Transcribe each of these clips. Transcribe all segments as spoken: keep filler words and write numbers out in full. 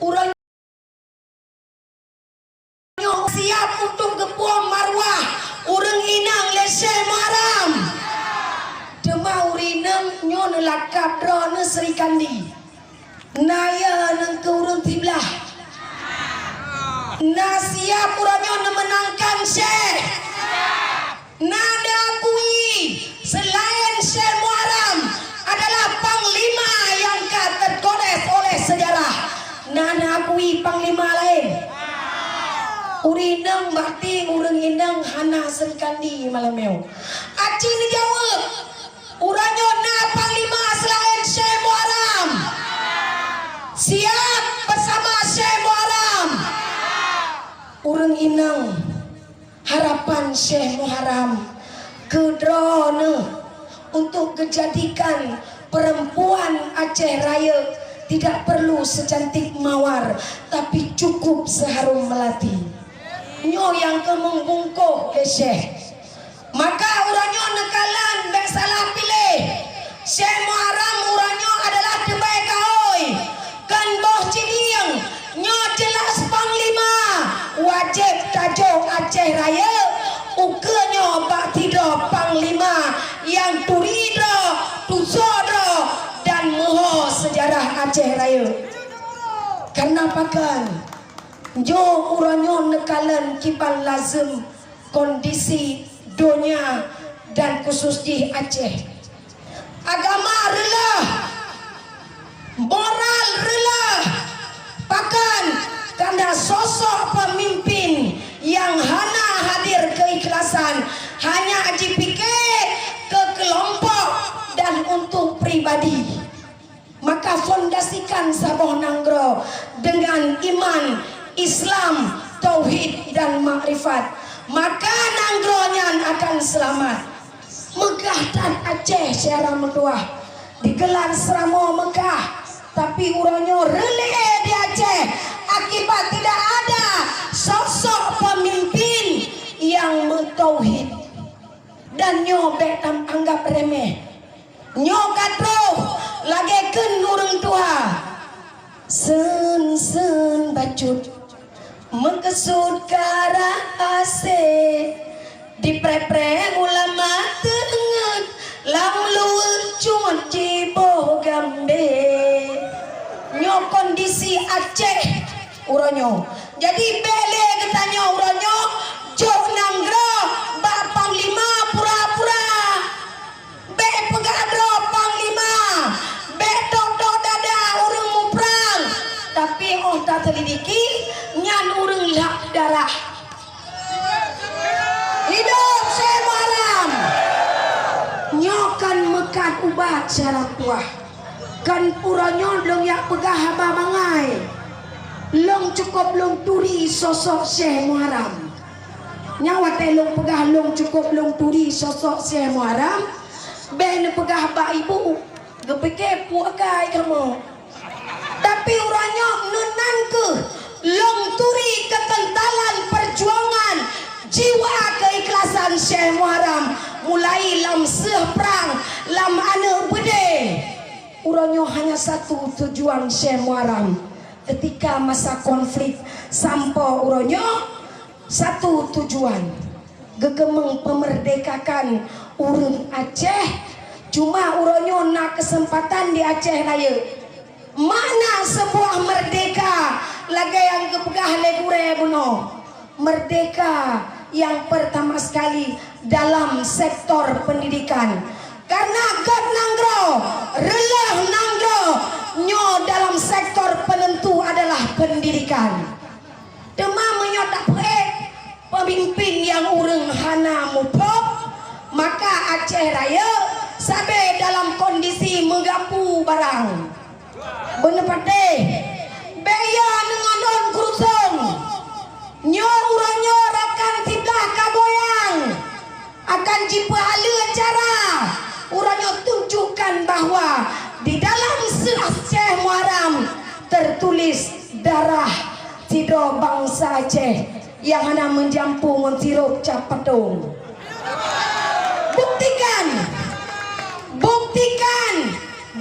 Ureuëng nyoe siab untuk geupueng marwah ureuëng inong lé Syekh Muharram. Teuma ureuëng inong nyoe neulakab droeneuh Sri Kandi. Na ya nangkeu ureuëng siblah. Na siab uroe nyoe neumeunangkan Syekh. Na neuakui seulaén Syekh Muharram adalah panglima nyang ka teutuléh oleh seujarah. Na neuakui panglima laén. Ureuëng inong bak ti ureuëng inong hana Sri Kandi malam nyoe. Aci neujaweueb. Uroe nyoe na panglima seulaén Syekh Muharram. Siab beusama Syekh Muharram. Ureuëng inong, harapan Syekh Muharram keu droeneuh untuk geujadikan perempuan Aceh Rayeuk tidak perlu secantik mawar, tapi cukup seharum melati. Nyoe nyang keumeung bungkôh lé Syekh. Maka uroe nyoe neukalon bék salah piléh. Syekh Muharram uroe nyoe adalah teubèe kaôi, kon boh cidieng. Nyoe jeulaih panglima, wajéb tajok Aceh Rayeuk ukeue nyoe bak sidroe panglima nyang turi droe, tusoe droe, dan meuho seujarah Aceh Rayeuk. Kareuna pakon? Nyoe uroe nyoe neukalon kiban lazem kondisi donya dan khusus jih Aceh. Agama reuloh, moral reuloh, pakon? Kareuna sosok peumimpin nyang hana hadir keuikhlasan, hanya jipike keu keulompok dan untuk pribadi. Maka fondasikan saboh nanggroe dengan iman, Islam, tauhid, dan makrifat, maka nanggroe nyan akan seulamat. Meugah that Aceh syedara meutuwah, digeular seuramoe meugah, tapi uroe nyoe reulee di Aceh akibat tidak ada sosok peumimpin nyang meutauhid. Dan nyoe bék taanggab remeh. Nyoe ka troh lagée kheun ureuëng tuha, "Seun-seun bacut meukeusut ka rasa, dipreh-preh ulama teungeut lam luweue cut jiboh gambée." Nyoe kondisi Aceh uroe nyoe. Jadi bék lé geutanyoe uroe nyoe jok nanggroe bak panglima pura-pura. Bék peugah droe panglima, bék tok-tok dada ureuëng muprang, tapi óh taseulidiki nyan ureuëng lhak darah. Hidup Syekh Muharram! Nyoe kan meukat ubat syedara tuha. Kan uroe nyoe lôn jak peugah haba bangai. Lôn cukôp lôn turi sosok Syekh Muharram. Nyang watée lôn peugah lôn cukôp lôn turi sosok Syekh Muharram, bék neupeugah bak ibu, geupike peue akai kamoe. Tapi uroe nyoe meunan kheueh lôn turi keukentalan peujuangan jiwa keuikhlasan Syekh Muharram, mulai lam seuh prang, lam aneuëk beudée. Uroe nyoe hanya satu tujuan Syekh Muharram, keutika masa konflik sampoe uroe nyoe, satu tujuan, geukeumeung peumeurdekakan ureuëng Aceh. Cuma uroe nyoe na keuseumpatan di Aceh Rayeuk. Makna seubuah meurdeka lagée nyang geupeugah lé gurée bunoe, meurdeka nyang peurtama sekali dalam sektor peundidikan. Kareuna göt nanggroe, reuloh nanggroe nyoe dalam sektor peunentu adalah peundidikan. Teuma meunyoe tapeuék peumimpin nyang ureuëng hana muphom, maka Aceh Rayeuk sabe dalam kondisi meugapu barang. Beuneupatéh, bék yo neungon ôn keurusong. Nyoe uroe nyoe rakan siblah ka goyang. Akan jipeuhaleue cara uroe nyoe tunjukkan bahwa di dalam seulah Syekh Muharram teutuléh darah sidroe bansa Aceh nyang hana meujampu ngon sirop cap patong. Buktikan, buktikan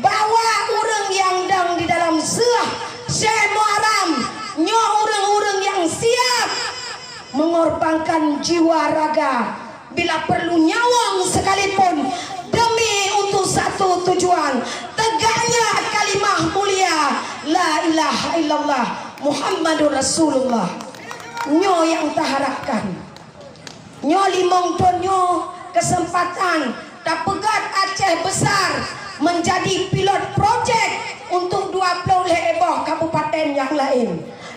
bahwa ureuëng nyang dong di dalam seulah Syekh Muharram mengorbankan jiwa raga, bila perlu nyawöng sekalipun demi untuk satu tujuan, tegaknya kalimah mulia la ilaha illallah Muhammadur Rasulullah. Nyoe nyang taharapkan. Nyoe limong thon nyoe keuseumpatan tapeugöt Aceh Besar meunjadi pilot projek untuk dua ploh lhèe boh kabupaten nyang laén.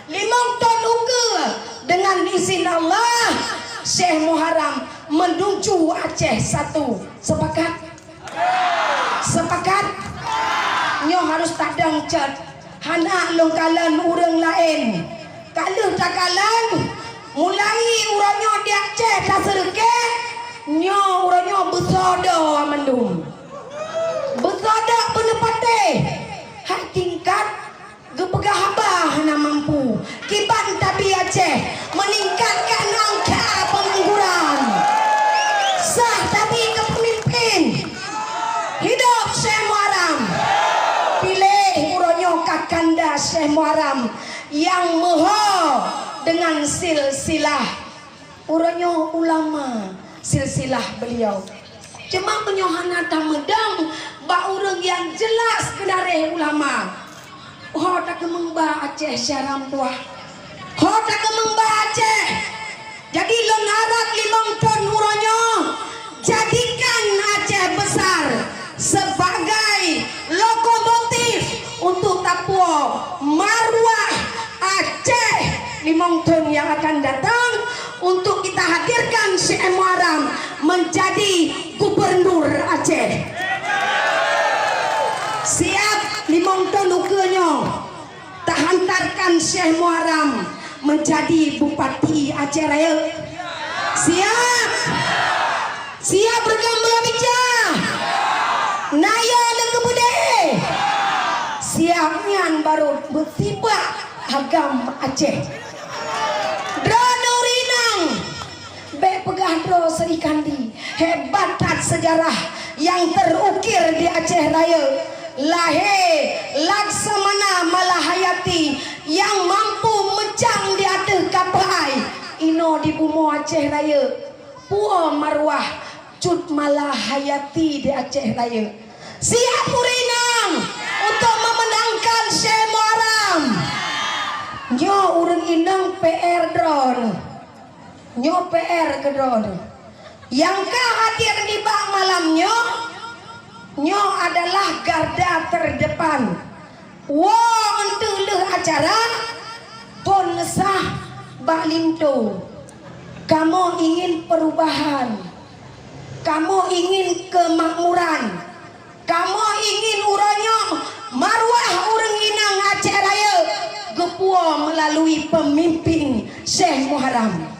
Limong thon ukeue, deungon izin Allah, Syekh Muharram menuju Aceh Satu. Sepakat? Sepakat? Nyoe harôh tadong cot. Hana lôn kalon ureuëng laén. Ka lheueh takalon, mulai uroe nyoe di Aceh taseureuké, nyoe uroe nyoe beusodoh mandum. Beusodoh beuneupatéh. Hai tingkat geupeugah haba hana mampu. Kiban tabi Aceh meuningkatkan angka peungangguran. Sah tabi keu peumimpin. Hidup Syekh Muharram. Piléh uroe nyoe kakanda Syekh Muharram nyang meuho deungon silsilah. Uroe nyoe ulama silsilah beliau. Cuma meunyoe hana tameudong bak ureuëng nyang jeulaih keudareh ulama, ho takeumeung ba Aceh syaram tuah. Ho takeumeung ba Aceh. Jadi lôn harap limong thon uroe nyoe, jadikan Aceh Besar sebagai lokomotif untuk tapuwoe maruah Aceh limong thon nyang akan datang, untuk kita hadirkan Syekh Muharram menjadi gubernur Aceh. Siap limong thon ukeue nyoe tahantarkan Syekh Muharram menjadi Bupati Aceh Rayeuk. Siap? Siap reukam bola bica? Na yo lé keubeudée? Siap nyan barô meusibak agam Aceh. Droeneuh ureuëng inong, bék peugah droe Sri Kandi, hebat that seujarah nyang teurukir di Aceh Rayeuk. Lahé Laksamana Malahayati nyang mampu meucang di ateueh kapeuhai. Inoe di bumoe Aceh Rayeuk, puwoe maruah Cut Malahayati di Aceh Rayeuk. Siap ureuëng inong untuk memenangkan Syekh Muharram? Nyoe ureuëng inong P R droeneuh. Nyoe P R keu droeneuh. Nyang ka hadir nibak malam nyoe, nyoe adalah garda terdepan. Woe eunteuk lheueh acara, phon neusah bak linto. Kamoe ingin perubahan. Kamoe ingin kemakmuran. Kamoe ingin uroe nyoe maruah ureuëng inong Aceh Rayeuk geupuwoe meulalu peumimpin Syekh Muharram.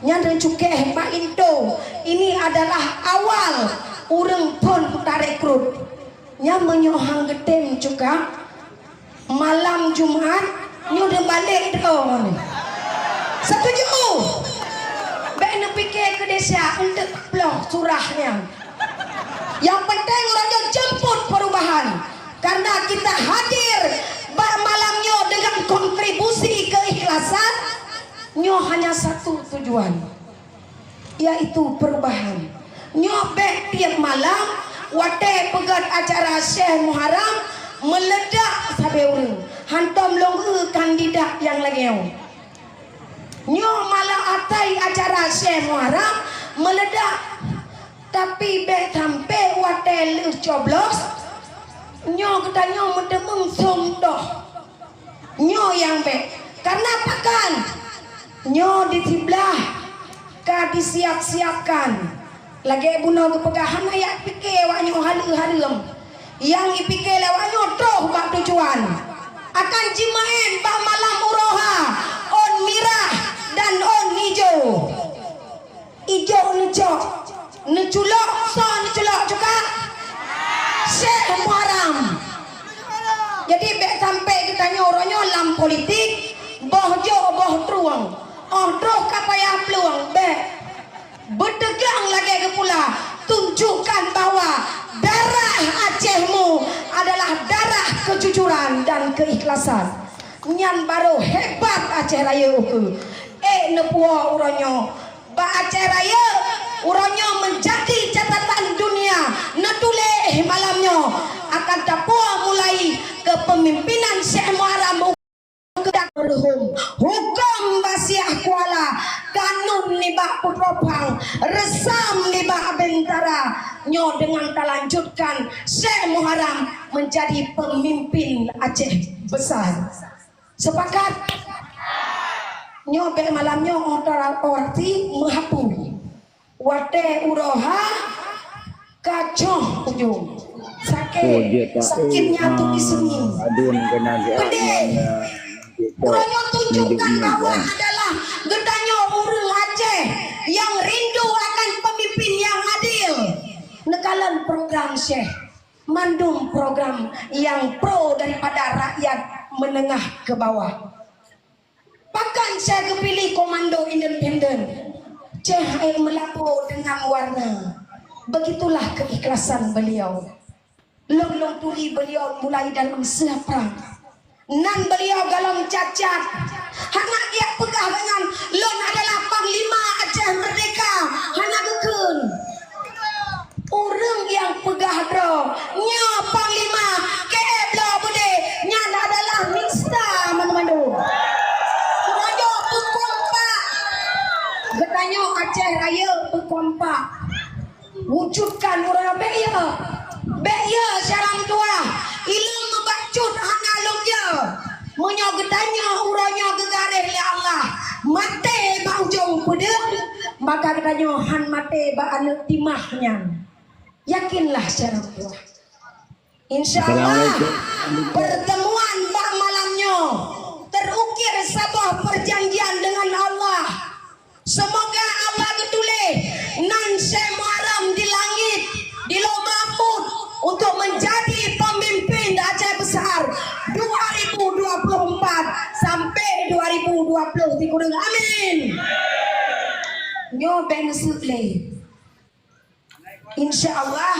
Nyan reuncukeh bak linto, ini adalah awal ureuëng phon tarekrut. Nyan meunyoe han geutem cuka, malam Jumat nyoe deuh balek droe. Setuju? Bék neupike keu desya eunteuk ploh surah nyan. Nyang penting uroe nyoe jemput perubahan. Karena kita hadir bak malam nyoe dengan kontribusi keikhlasan, nyoe hanya satu tujuan, yaitu perubahan. Nyoe bék tiep malam watée peugét acara Syekh Muharram meuledak sabe ureuëng, hantom lôn eu kandidat nyang lagée nyoe. Nyoe malah atai acara Syekh Muharram meuledak, tapi bék sampai watée lheueh coblos nyoe geutanyoe meuteumeung sum doh. Nyoe nyang bék. Karena pakon? Nyoe di siblah ka disiap-siapkan. Lagée bunoe geupeugah, hana jak pike awak nyoe haleue hareuem. Nyang jipike lé awak nyoe troh bak tujuan. Akan jimeu'en bak malam uroe ha, ôn mirah dan ôn ijo. Ijo neucok, neuculok, soe neuculok cuka? Syekh Muharram. Jadi bék sampai geutanyoe uroe nyoe lam politik, boh jok boh trueng, óh troh ka payah plueng, bék. Beutegang lagée geupula, tunjukkan bahwa darah Acehmu adalah darah kejujuran dan keikhlasan. Nyan barô hebat Aceh Rayeuk ukeue. Neupuwoe uroe nyoe. Bak Aceh Rayeuk, uroe nyoe meujadi catatan dunia. Neutuléh malam nyoe akan tapuwoe mulai kepemimpinan Syekh Muharram Keudak Reuhum, hukôm basiah kuala, kanun nibak putroe phang, reusam nibak bintara. Nyoe deungon talanjutkan Syekh Muharram meujadi peumimpin Aceh Besar. Sepakat? Nyoe bèk malam nyoe otor-, orti meuhapui. Watèe uroe ha kacoh ujong. Sakét, sakét nyang tu diseungieng. Pedih. Uroe nyoe tunjukkan bahwa adalah geutanyoe ureueng Aceh nyang rindu akan pemimpin nyang adil. Neukalon program Syekh, mandum program nyang pro daripada rakyat menengah ke bawah. Pakon Syekh geupiléh komando independen? Syekh hai meulabo deungon warna. Begitulah keikhlasan beliau. Lôn, lôn turi beliau mulai dalam siap prang. Nan beliau galom cacat. Hana jak peugah deungon lôn adalah Panglima Aceh Merdeka. Hana geukheun. Ureueng nyang peugah droe, nyoe Panglima, keu bloe beudé, nyan adalah nista mandum-mandum. Raja peukompak. Geutanyoe Aceh Rayeuk peukompak. Wujudkan uroe bèk ya. Bèk ya syedara meutuah. Ilôn meubacut hana lôn ya. Meunyoe geutanyoe uroe nyoe geugaréh lé Allah, maté bak ujong peudeueng, maka geutanyoe han maté bak aneuk timah nyan. Yakinlah syedara meutuah. Insya Allah, pertemuan bak malam nyoe terukir saboh perjanjian dengan Allah. Semoga Allah geutuléh nan Syekh Muharram di langit, di Lauh Mahfuz untuk menjadi pemimpin Aceh Besar dua ribu dua puluh empat sampai dua ribu dua puluh tiga. Amin. Nyoe bèk neuseuek lé. Insya Allah,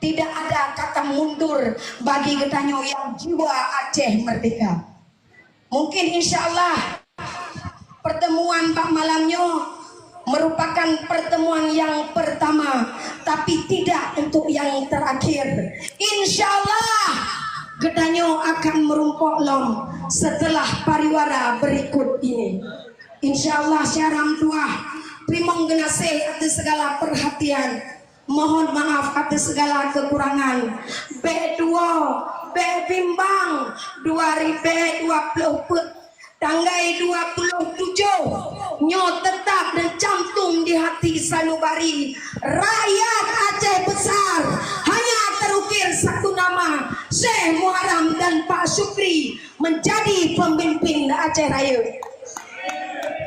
tidak ada kata mundur bagi geutanyoe nyang jiwa Aceh Merdeka. Mungkin insya Allah, pertemuan bak malam nyoe merupakan pertemuan yang pertama, tapi tidak untuk yang terakhir. Insya Allah, geutanyoe akan meurumpok lom setelah pariwara berikut ini. Insya Allah, syedara meutuah, teurimong geunaséh atas segala perhatian. Mohon maaf atas segala kekurangan. Bèk tuwoe, bèk bimbang, dua ribèe dua ploh peuet, tanggai dua ploh tujoh, nyoe teutap dan cantum di hati sanubari. Rakyat Aceh Besar hanya terukir satu nama, Syekh Muharram dan Pak Syukri menjadi pemimpin Aceh Rayeuk.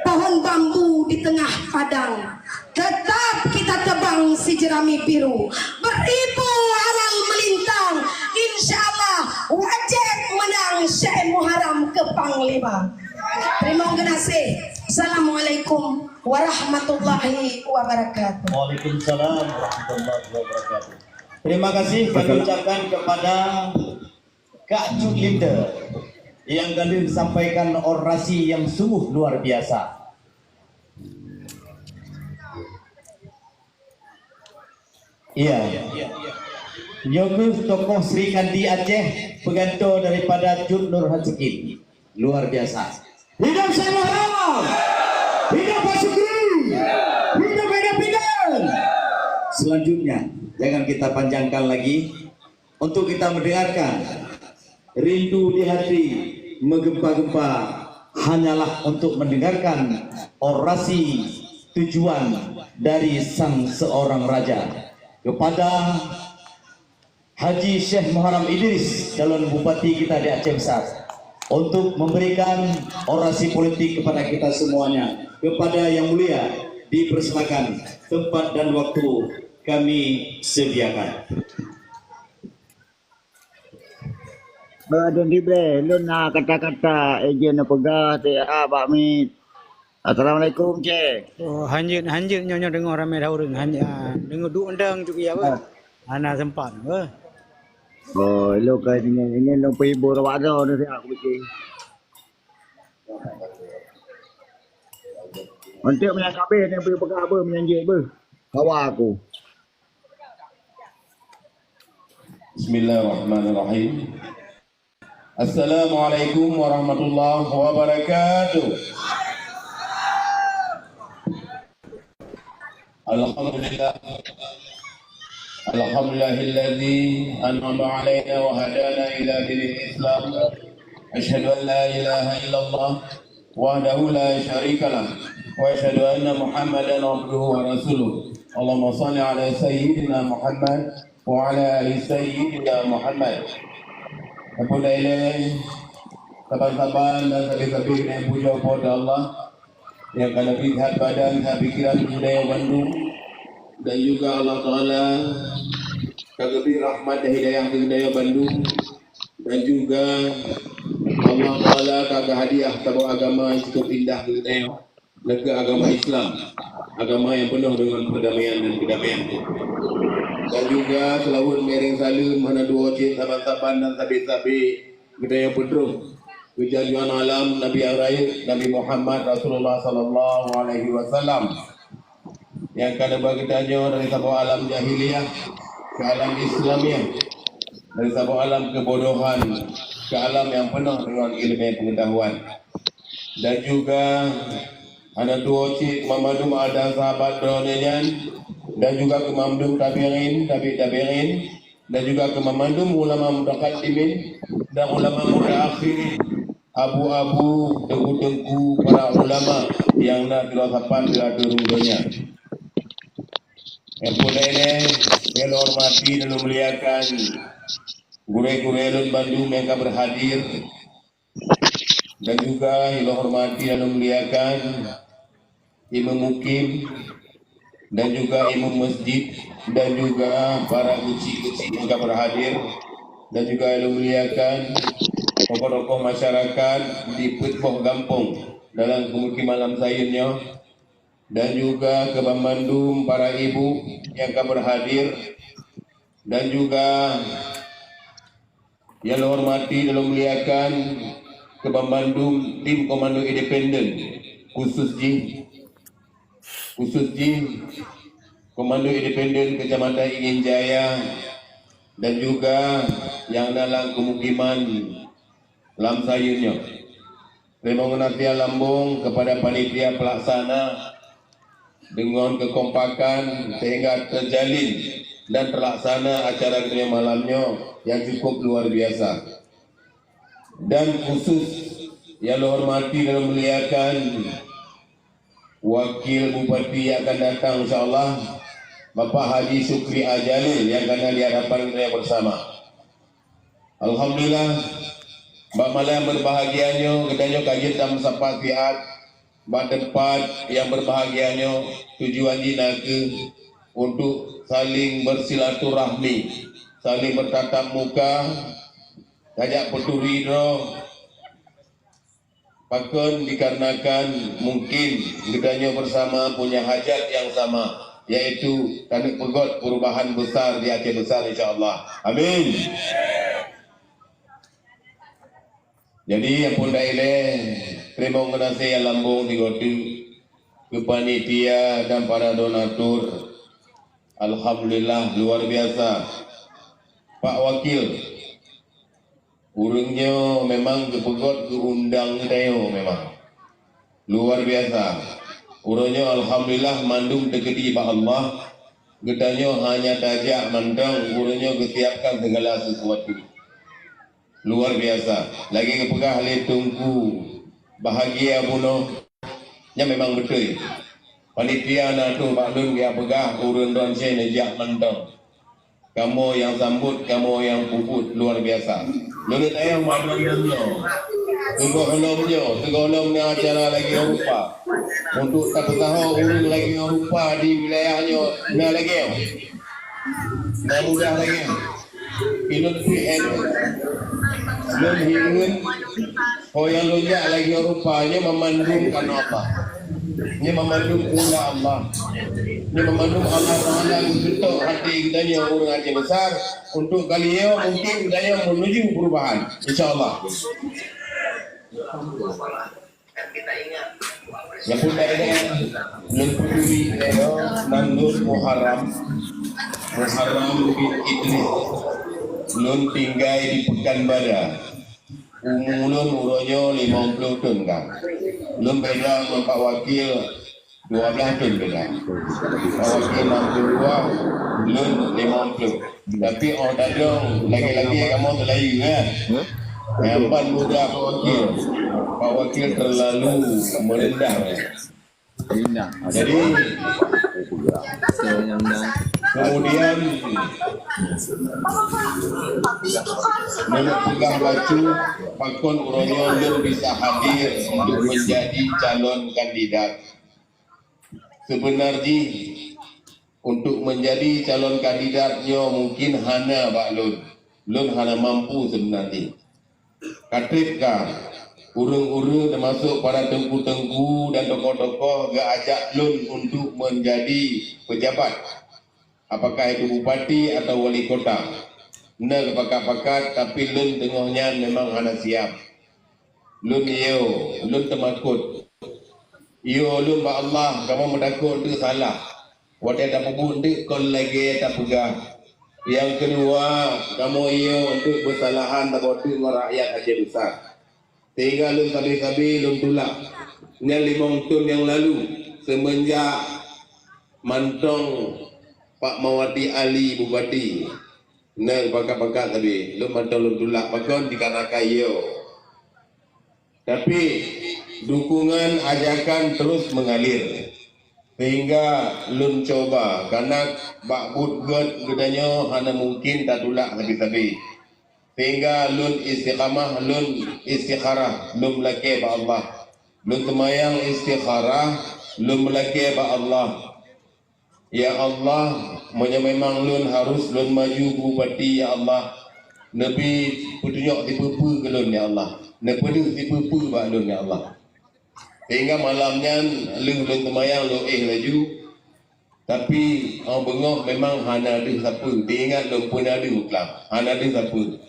Pohon bambu di tengah padang, tetap kita tebang si jerami biru. Beribu arang melintang, insya Allah wajéb meunang Syekh Muharram keu panglima. Teurimong geunaséh. Assalamualaikum warahmatullahi wabarakatuh. Waalaikumsalam warahmatullahi wabarakatuh. Terima kasih kami ucapkan kepada Kak Cut Linda yang galeh sampaikan orasi yang sungguh luar biasa. Iya. Nyoe kheueh tokoh Sri Kandi Aceh, peugantoe daripada Cut Nur Hazikin. Luar biasa. Hidup Syekh Muharram! Hidup Pak Syukri! Hidup Eda Pidan! Selanjutnya, jangan kita panjangkan lagi. Untuk kita mendengarkan rindu di hati menggempa-gempa hanyalah untuk mendengarkan orasi tujuan dari sang seorang raja kepada Haji Syekh Muharram Idris, calon bupati kita di Aceh Besar, untuk memberikan orasi politik kepada kita semuanya. Kepada Yang Mulia, dipersilakan, tempat dan waktu kami sediakan. Ba don tibé, lôn na kata-kata ijin neupeugah, tiha bak miet. Assalamualaikum, Cek. Oh, hanjeuet, hanjeuet nyoe, nyoe deungoe ramé that ureueng. Hanjeuet, ah, deungoe duek undang juk iya, beuh. Ah. Hana sempat, beuh. Oh, ilôn ka ini, ini lôn peuhibur awak droe ni, siat kucing. Untuk meunyan kabeh nyang beupeugah beuh, meunyan jeuet beuh. Hawa aku. Bismillahirrahmanirrahim. Assalamualaikum warahmatullahi wabarakatuh. Alhamdulillah. Alhamdulillahilladzi an'ama 'alaina wa hadana ila dinil Islam. Asyhadu an la ilaha illallah wahdahu la syarikalah, wa asyhadu anna Muhammadan abduhu wa rasuluh. Allahumma shalli ala sayyidina Muhammad wa ala ali sayyidina Muhammad. Ampôn ilée saban-saban dan sabe-sabe keuneuk pujoe Po teu Allah, nyang ka neubri that badan, that pikiran keu geutanyoe bandum, dan juga Allah Taala ka geubri rahmat dan hidayah keu geutanyoe bandum, dan juga Allah Taala ka geuhadiah saboh agama nyang cukup indah keu geutanyoe, nyan keuh agama Islam, agama nyang peunoh deungon peudamaian dan keudamaian. Dan juga seulaweuet meureueng saleuem hana duo cit saban-saban dan sabe-sabe geutanyoe peutrok keu junjungan alam Nabi nyang rayeuk, Nabi Muhammad Rasulullah sallallahu alaihi wasallam, nyang ka neuba geutanyoe dari saboh alam jahiliyah keu alam Islamiah, dari saboh alam keubodohan keu alam nyang peunoh deungon ileumèe peungeutahuan. Dan juga hana duo cit keu mandum adoe sahabat droeneuh nyan, dan juga keu mandum tabi'in, tabi' tabi'in, dan juga keu mandum ulama mutaqaddimin dan ulama mutaakhirin, abu-abu, teungku-teungku, para ulama nyang na keudroe sapat di ateueh rhueng donya. Nyang peureulèe, nyang lôn hormati dan lôn muliakan gurèe-gurèe lôn bandum nyang ka berhadir, dan juga nyang lôn hormati dan lôn muliakan imum mukim, dan juga imum masjid, dan juga para keuchik-keuchik nyang ka berhadir, dan juga nyang lôn muliakan tokoh-tokoh masyarakat di peuet boh gampông dalam pemukiman Lam Sayun nyoe, dan juga keu banmandum para ibu nyang ka berhadir, dan juga nyang lôn hormati dan lôn muliakan keu banmandum tim komando independen, khusus jih, khusus jih komando independen Kecamatan Irian Jaya, dan juga nyang na lam pemukiman Lam Sayun nyoe. Teurimong geunaséh lambong keupada panitia peulaksana deungon keukompakan sehingga teujalin dan teulaksana acara geutanyoe malam nyoe nyang cukup luar biasa. Dan khusus nyang lôn hormati dan lôn muliakan Wakil Bupati nyang akan datang, insya Allah, Bapak Haji Syukri A Jalil nyang ka na di hadapan geutanyoe bersama. Alhamdulillah, bak malam berbahagia nyoe, geutanyoe ka jeuet tameusapat siat bak teumpat nyang berbahagia nyoe, tujuan jih nakeuh untuk saling bersilaturahmi, saling bertatap muka, tajak peuturi droe, Pakon? Dikarenakan mungkin geutanyoe bersama punya hajat yang sama, yaitu taneuk peugöt perubahan besar di Aceh Besar, insya Allah. Amin. Jadi, ampôn ilée, teurimong geunaséh nyang lambong sigoe teuk keu panitia dan para donatur. Alhamdulillah, luar biasa. Pak Wakil, Ureuëng nyoe memang geupeugöt geuundang geutanyoe memang. Luar biasa. Ureuëng nyoe alhamdulillah mandum teukeudi bak Allah. Geutanyoe hanya tajak mantong, ureuëng nyoe geusiapkan segala sesuatu. Luar biasa. Lagée geupeugah lé Teungku Bahagia bunoe, nyan memang beutôi. Panitia na tuh bak lôn geujak peugah ureuëng droeneuh neujak mantong. Kamoe nyang sambot, kamoe nyang peubuet luar biasa. Lôn tanyong bak droeneuh nyoe, sigohlom nyoe, sigohlom na acara lagée rupa. Untuk tapeusaho ureuëng lagée rupa di wilayah nyoe na lagée, na mudah lagée. Ilôn pih lôn hireuen. Oh, nyang lôn jak lagée rupa, nyoe meumandum karena Allah. Nyoe meumandum kehendak Allah. Nyoe meumandum Allah Taala geutok hati geutanyoe ureuëng Aceh Besar untuk kali nyoe mungkin geutanyoe menuju perubahan. Insya Allah. Nyang peureulée, lôn peuturi nan lôn Muharram, Muharram bin Idris. Lôn tinggai di Pekanbaru. Umu lôn uroe nyoe limong ploh thon ka. Lôn beda ngon Pak Wakil dua belas thon beda. Pak Wakil enam puluh dua, lôn limong ploh. Tapi oh tadong lagi-lagi kamoe Seulayu kan. Nyang ban muda Pak Wakil. Pak Wakil terlalu merendah. Jadi kemudian meunyoe peugah bacut, pakon uroe nyoe lôn bisa hadir untuk menjadi calon kandidat. Sebenar jih untuk menjadi calon kandidat nyoe mungkin hana bak lôn. Lôn hana mampu sebenar jih. Ka treb ka, ureuëng-ureuëng teumasok para teungku-teungku dan tokoh-tokoh geuajak lôn untuk menjadi pejabat, apakah itu bupati atau wali kota. Na geupakat-pakat, tapi lôn teungoh nyan memang hana siap. Lôn yo, lôn teumakot. Yo lôn bak Allah, kamoe meutakot teuh salah. Watée tapeubuet eunteuk kon lagée tapeugah. Nyang keudua, kamoe yo eunteuk beusalahan saboh teuk ngon rakyat Aceh Besar. Sehingga lôn sabe-sabe lôn tulak. Nyan limong thon nyang lalu, seumeunjak mantong Pak Mawati Ali Bupati. Nyan pakat-pakat sabe, lôn mantong lôn tulak pakon dikarenakan yo. Tapi dukungan ajakan terus mengalir, sehingga lôn cuba kanak bak buet gét geutanyoe hana mungkin tatulak sabe-sabe. Sehingga lôn istiqamah, lôn istikharah, lôn meulakée bak Allah. Lôn teumayang istikharah, lôn meulakée bak Allah. Ya Allah, meunyoe memang lôn harus lôn maju bupati, ya Allah, neubi peutunyok sipeue-peue keu lôn, ya Allah. Neupeudeuh sipeue-peue bak lôn, ya Allah. Sehingga malam nyan lheueh lôn teumayang lôn éh laju, tapi 'oh beungoh memang hana deuh sapeue, teuingat lôn peue na deuh muklam, hana deuh sapeue.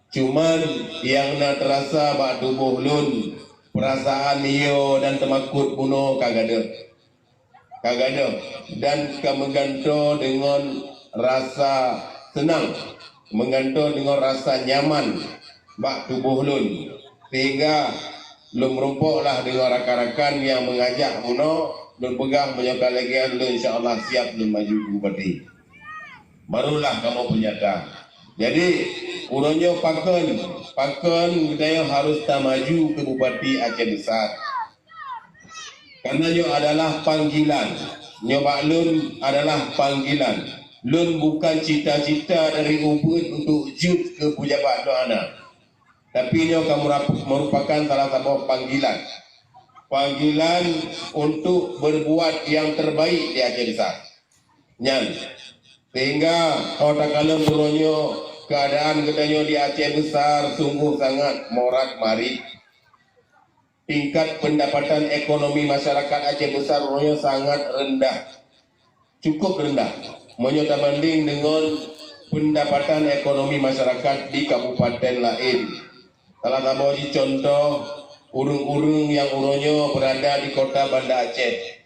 Cuman nyang na teurasa bak tuboh lôn, peurasaan yo dan teumakot bunoe ka gadôh. Ka gadôh dan ka meugantoe deungon rasa seunang, meugantoe deungon rasa nyaman bak tuboh lôn, sehingga lôn meurumpok lah deungon rakan-rakan nyang meungajak bunoe. Lôn peugah meunyoe ka lagée nyan lôn insya Allah siab lôn maju keu bupati. Barulah kamoe peunyata. Jadi uroe nyoe pakon, pakon geutanyoe harus tamaju keu bupati Aceh Besar. Karena nyoe adalah panggilan. Nyoe bak lôn adalah panggilan. Lôn bukan cita-cita dari ubeut untuk jeuet keu pejabat, nyoe hana. Tapi nyoe ka meurap-, merupakan salah saboh panggilan. Panggilan untuk berbuat yang terbaik di Aceh Besar. Nyan. Sehingga 'oh takalon uroe nyoe, keadaan geutanyoe di Aceh Besar sungguh sangat morat marit. Tingkat pendapatan ekonomi masyarakat Aceh Besar uroe nyoe sangat rendah, cukup rendah meunyoe tabanding deungon pendapatan ekonomi masyarakat di kabupaten laén. Salah saboh jih contoh, ureuëng-ureuëng nyang uroe nyoe beurada di kota Banda Aceh.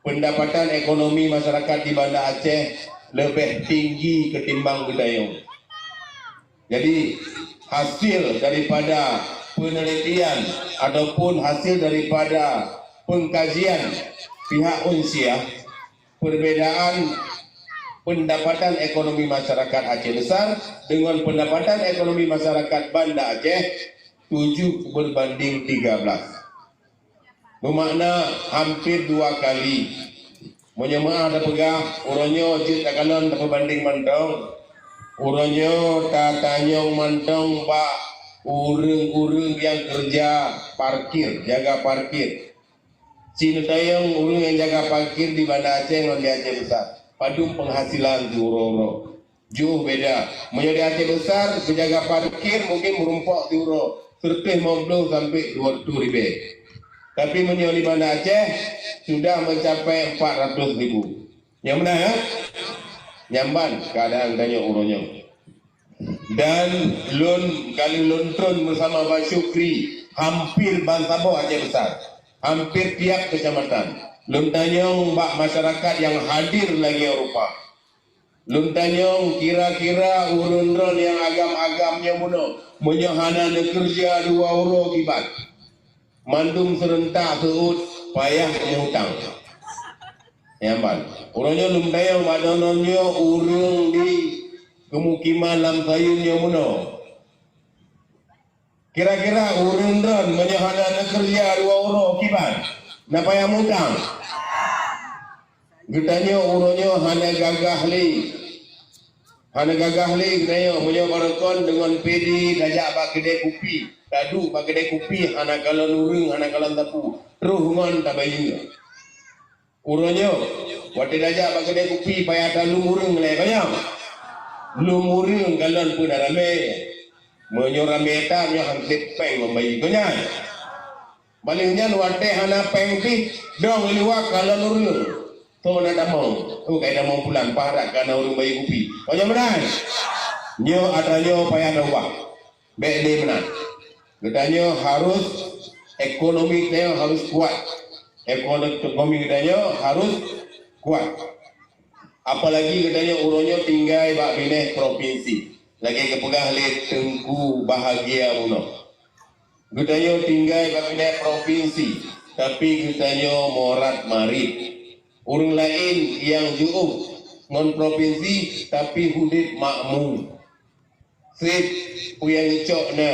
Pendapatan ekonomi masyarakat di Banda Aceh leubeh tinggi ketimbang geutanyoe. Jadi, hasil daripada penelitian ataupun hasil daripada pengkajian pihak Unsiah, perbedaan pendapatan ekonomi masyarakat Aceh Besar dengan pendapatan ekonomi masyarakat Banda Aceh tujuh berbanding tiga belas. Bermakna hampir dua kali. Meunyoe meuah tapeugah, uroe nyoe jeuet takalon tapeubandeng mantong. Uroe nyoe tatanyong mantong bak ureuëng-ureuëng nyang keureuja parkir, jaga parkir. Ci neutanyong ureuëng nyang jaga parkir di Banda Aceh ngon di Aceh Besar, padum penghasilan siuroe-uroe. Jôh beda. Meunyoe di Aceh Besar, peujaga parkir mungkin meurumpok siuroe seureutôh limong ploh sampai dua reutôh ribèe. Tapi meunyoe di Banda Aceh, sudah mencapai empat ratus ribu. Nyang meunan, ya? Nyan ban keadaan tanyoe uroe nyoe. Dan lôn, kali lôn tron bersama Bang Syukri, hampir ban saboh Aceh Besar. Hampir tiap kecamatan. Lôn tanyong bak masyarakat nyang hadir lagèe rupa. Lôn tanyong kira-kira ureueng droen nyang agam-agam nyoe bunoe, meunyoe hana neukeureuja dua uroe kiban, mandum seurentak seuôt payah meuutang. Nyan ban. Uroe nyoe lôn tanyong bak droeneuh nyoe ureueng di keumukiman lam Sayueng nyoe bunoe. Kira-kira ureueng droen meunyoe hana neukeureuja dua uroe kiban, na payah mutang? Geutanyoe uroe nyoe hana gagah lé. Hana gagah lé geutanyoe meunyoe barokon deungon P D tajak bak keudè kupi, taduek bak keudè kupi hana kalon ureueng, hana kalon sapeue, troh ngon tabayeue. Uroe nyoe, watèe tajak bak keudè kupi payah taleueng ureueng lé, kon nyan? Leueng ureueng kalon peue na ramè. Meunyoe ramè that nyoe han sép péng ngon bayeue, kon nyan? Paléng nyan watèe hana péng pih, dong i luwa kalon ureueng. Toh na tamong, toh kai tamong pulan, parak kana ureueng bayeue kupi. Kon nyan meunan? Nyoe atra nyoe payah taubah. Bèk lé meunan. Geutanyoe harus, ekonomi geutanyoe harus kuat. Ekonomi geutanyoe harus kuat. Apalagi geutanyoe uroe nyoe tinggai bak binéh propinsi. Lagèe geupeugah lé Teungku Bahagia bunoe. Geutanyoe tinggai bak binéh propinsi, tapi geutanyoe morat marit. Ureueng laén nyang jiôh ngon propinsi, tapi udép makmu. Sép peue nyang geucok na.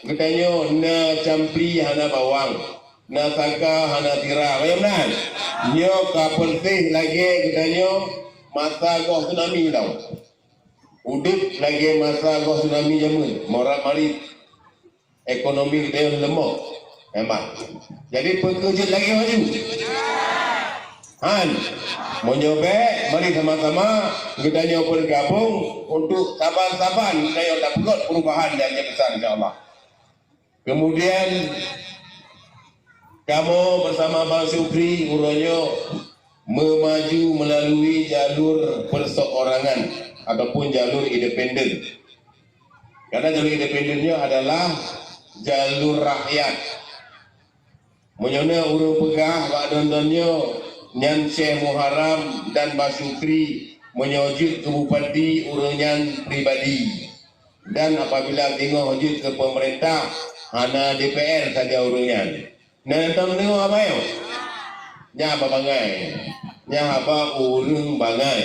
Geutanyoe na campli hana bawang, na saka hana sira. Manyang meunan? Nyoe ka peureséh lagèe geutanyoe masa goh tsunami tau. Udép lagèe masa goh tsunami jameun, morat marit. Ekonomi geutanyoe leumoh. Memang. Jadi, peue keuh jeuet lagèe maju? Han. Meunyoe bèk, mari sama-sama geutanyoe beugabong untuk saban-saban geutanyoe tapeugöt perubahan nyang jeuet besar, insya Allah. Kemudian, kamoe bersama Bang Syukri uroe nyoe meumaju meulalu jalur perseorangan ataupun jalur independen. Karena jalur independen nyoe adalah jalur rakyat. Meunyoe na ureueng peugah bak droeneuh nyoe nyan Syekh Muharram dan Bang Syukri, meunyoe jeuet keu bupati ureueng nyan pribadi. Dan apabila singoh jeuet keu pemerintah, hana D P R saja ureueng nyan. Na tom deungoe haba nyoe? Nyan haba bangai. Nyan haba ureueng bangai.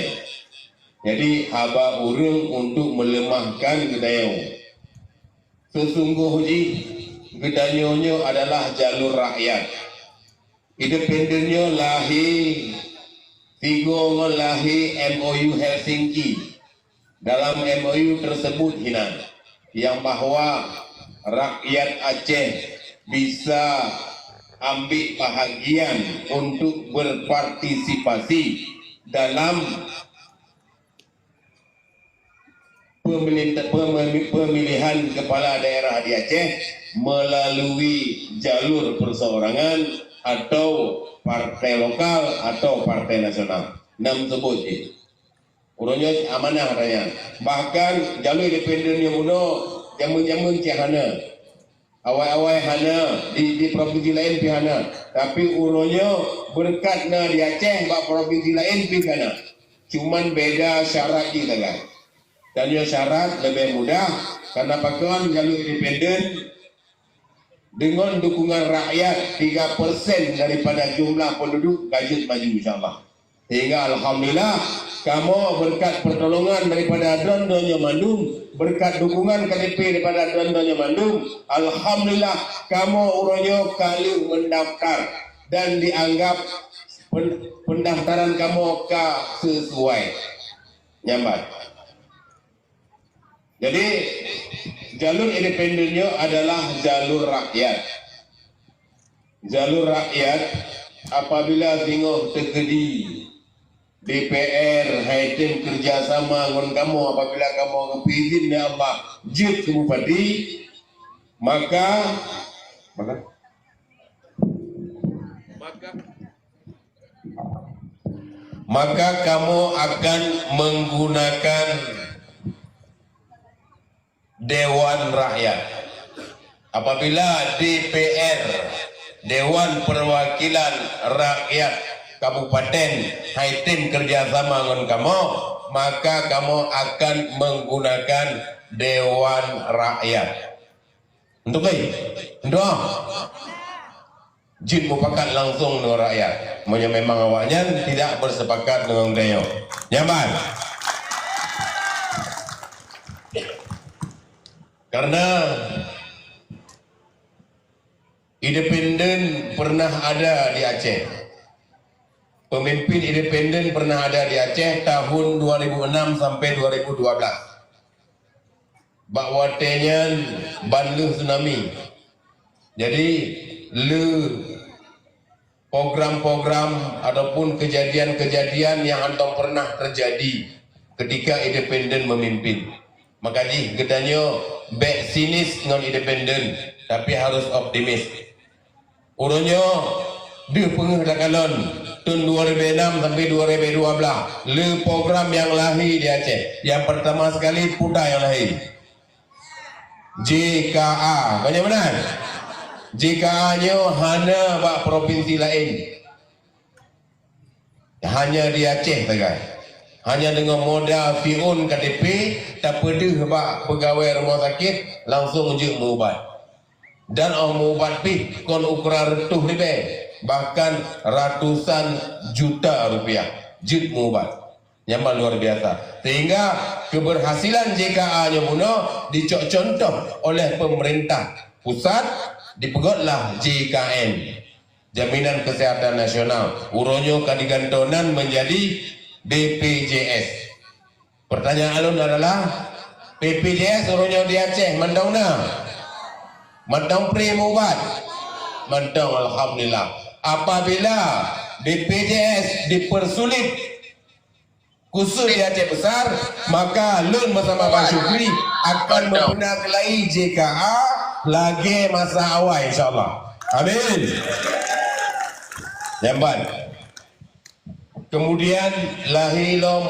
Jadi, haba ureueng untuk meuleumahkan geutanyoe. Seusunggoh jih, geutanyoe nyoe adalah jalur rakyat. Independen nyoe lahé sigoe ngon lahé M O U Helsinki. Dalam M O U tersebut hinan yang bahwa rakyat Aceh bisa ambil bahagian untuk berpartisipasi dalam pemilih-, pemili-, pemilihan kepala daerah di Aceh melalui jalur perseorangan atau partai lokal atau partai nasional. Nam sebut je. Uroe nyoe amanah raya. Bahkan jalur independen nyang bunoe jameun-jameun cit hana. Awai-awai hana, di, di provinsi laén pih hana. Tapi uroe nyoe beureukat na di Aceh, bak provinsi laén pih hana. Cuman beda syarat jih sagai. Dan nyoe syarat leubeh mudah, karena pakon jalur independen deungon dukungan rakyat tiga persen daripada jumlah penduduk ka jeuet maju, insya Allah. Sehingga alhamdulillah, kamoe beureukat pertolongan daripada droeneuh nyoe mandum, beureukat dukungan K T P daripada droeneuh nyoe mandum, alhamdulillah, kamoe uroe nyoe ka lheueh meundaftar dan dianggap pen-, pendaftaran kamoe ka sesuai. Nyan ban. Jadi, jalur independen nyoe adalah jalur rakyat. Jalur rakyat, apabila singoh teukeudi D P R hai tem kerjasama ngon kamoe, apabila kamoe geupeuizin lé Allah jeuet keu bupati, maka, maka, maka, maka kamoe akan menggunakan Dewan Rakyat. Apabila D P R Dewan Perwakilan Rakyat Kabupaten hai tem kerja sama ngon kamoe, maka kamoe akan menggunakan Dewan Rakyat. Untuk kai? Untuk? Jeuet mupakat langsung dengan rakyat. Meunyoe memang awaknyan tidak bersepakat dengan geutanyoe. Nyaman. Karena independen pernah ada di Aceh. Pemimpin independen pernah ada di Aceh tahun dua ribu enam sampai dua ribu dua belas. Bak watée nyan ban lheueh tsunami. Jadi, le program-program ataupun kejadian-kejadian nyang hántom pernah terjadi ketika independen memimpin. Maka jih geutanyoe bék sinis ngon independen, tapi harus optimis. Uroe nyoe deuh peungeuh takalon, thôn dua ribu enam sampai dua ribu dua belas, le program nyang lahé di Aceh. Nyang pertama sekali, peue nyang lahé? J K A. Kon nyan meunan? J K A nyoe hana bak provinsi laén. Hanya di Aceh sagai. Hanya deungon modal siôn K T P, tapeudeuh bak peugawée rumoh sakét, langsung jeuet meuubat. Dan óh meuubat pih kon ukuran reutôh ribée, bahkan ratusan juta rupiah jeuet meuubat. Nyan luar biasa. Sehingga keberhasilan J K A nyoe bunoe dicok contoh oleh pemerintah pusat, dipeugotlah J K N. Jaminan Kesehatan Nasional, uroe nyoe ka digantoe nan menjadi B P J S. Pertanyaan ulôn adalah, B P J S uroe nyoe di Aceh mantong na? Mantong free meuubat? Mantong, alhamdulillah. Apabila B P J S dipersulit, khusus di Aceh Besar, maka lôn bersama Bang Syukri akan memperkenalkan J K A lagi masa awal, insya Allah. Amin. Nyambat. Kemudian lahé lom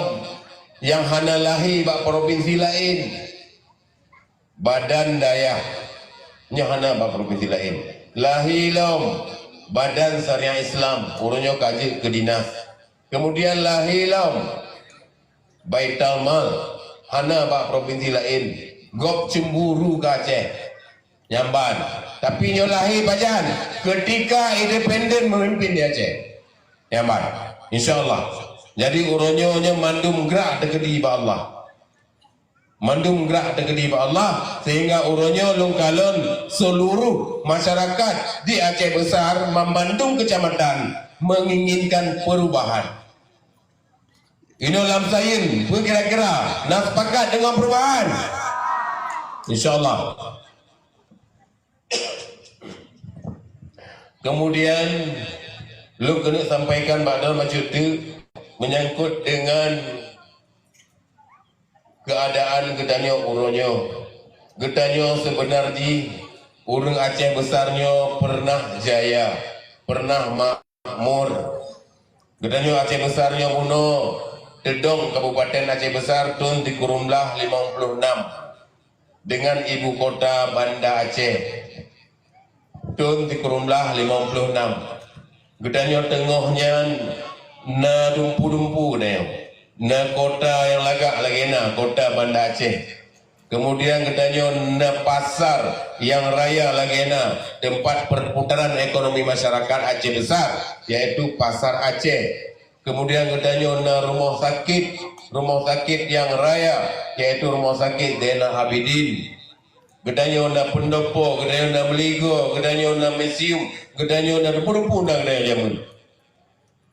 nyang hana lahé bak provinsi laén. Badan dayah nyoe hana bak provinsi laén. Lahé lom Badan Syariah Islam, uroe nyoe ka jeuet keu dinas. Kemudian lahé lom Baitul Mal, hana bak provinsi laén. Gob cemburu keu Aceh. Nyambat. Tapi nyoe lahé pajan? Ketika independen memimpin di Aceh. Nyambat. Insya Allah. Jadi uroe nyoe nyoe mandum grak teukeudi bak Allah. Mandum grak teukeudi bak Allah, sehingga uroe nyoe lôn kalon seluruh masyarakat di Aceh Besar, membandum kecamatan menginginkan perubahan. Inoe lam Sayin, peue kira-kira, na sepakat deungon perubahan? Insya Allah. Kemudian, lôn keuneuk sampaikan bak droe bacut teuk menyangkut dengan keuadaan geutanyoe uroe nyoe. Geutanyoe seubeuna jih ureuëng Aceh Besar nyoe peureunah jaya, peureunah makmur. Geutanyoe Aceh Besar nyoe bunoe teudong Kabupaten Aceh Besar thon sikureueng blaih limong ploh nam deungon ibu kota Banda Aceh. Thon sikureueng blaih limong ploh nam. Geutanyoe teungoh nyan na dumpu-dumpu nyoe. Na kota nyang lagak lagée na kota Banda Aceh. Kemudian geutanyoe na pasar nyang raya lagée na teumpat perputaran ekonomi masyarakat Aceh Besar, yaitu Pasar Aceh. Kemudian geutanyoe na rumoh sakét, rumoh sakét nyang raya, yaitu Rumoh Sakét Zainal Abidin. Geutanyoe na peundopo, geutanyoe na meuligoe, geutanyoe na museum, geutanyoe na rupu-rupu na geutanyoe jameun.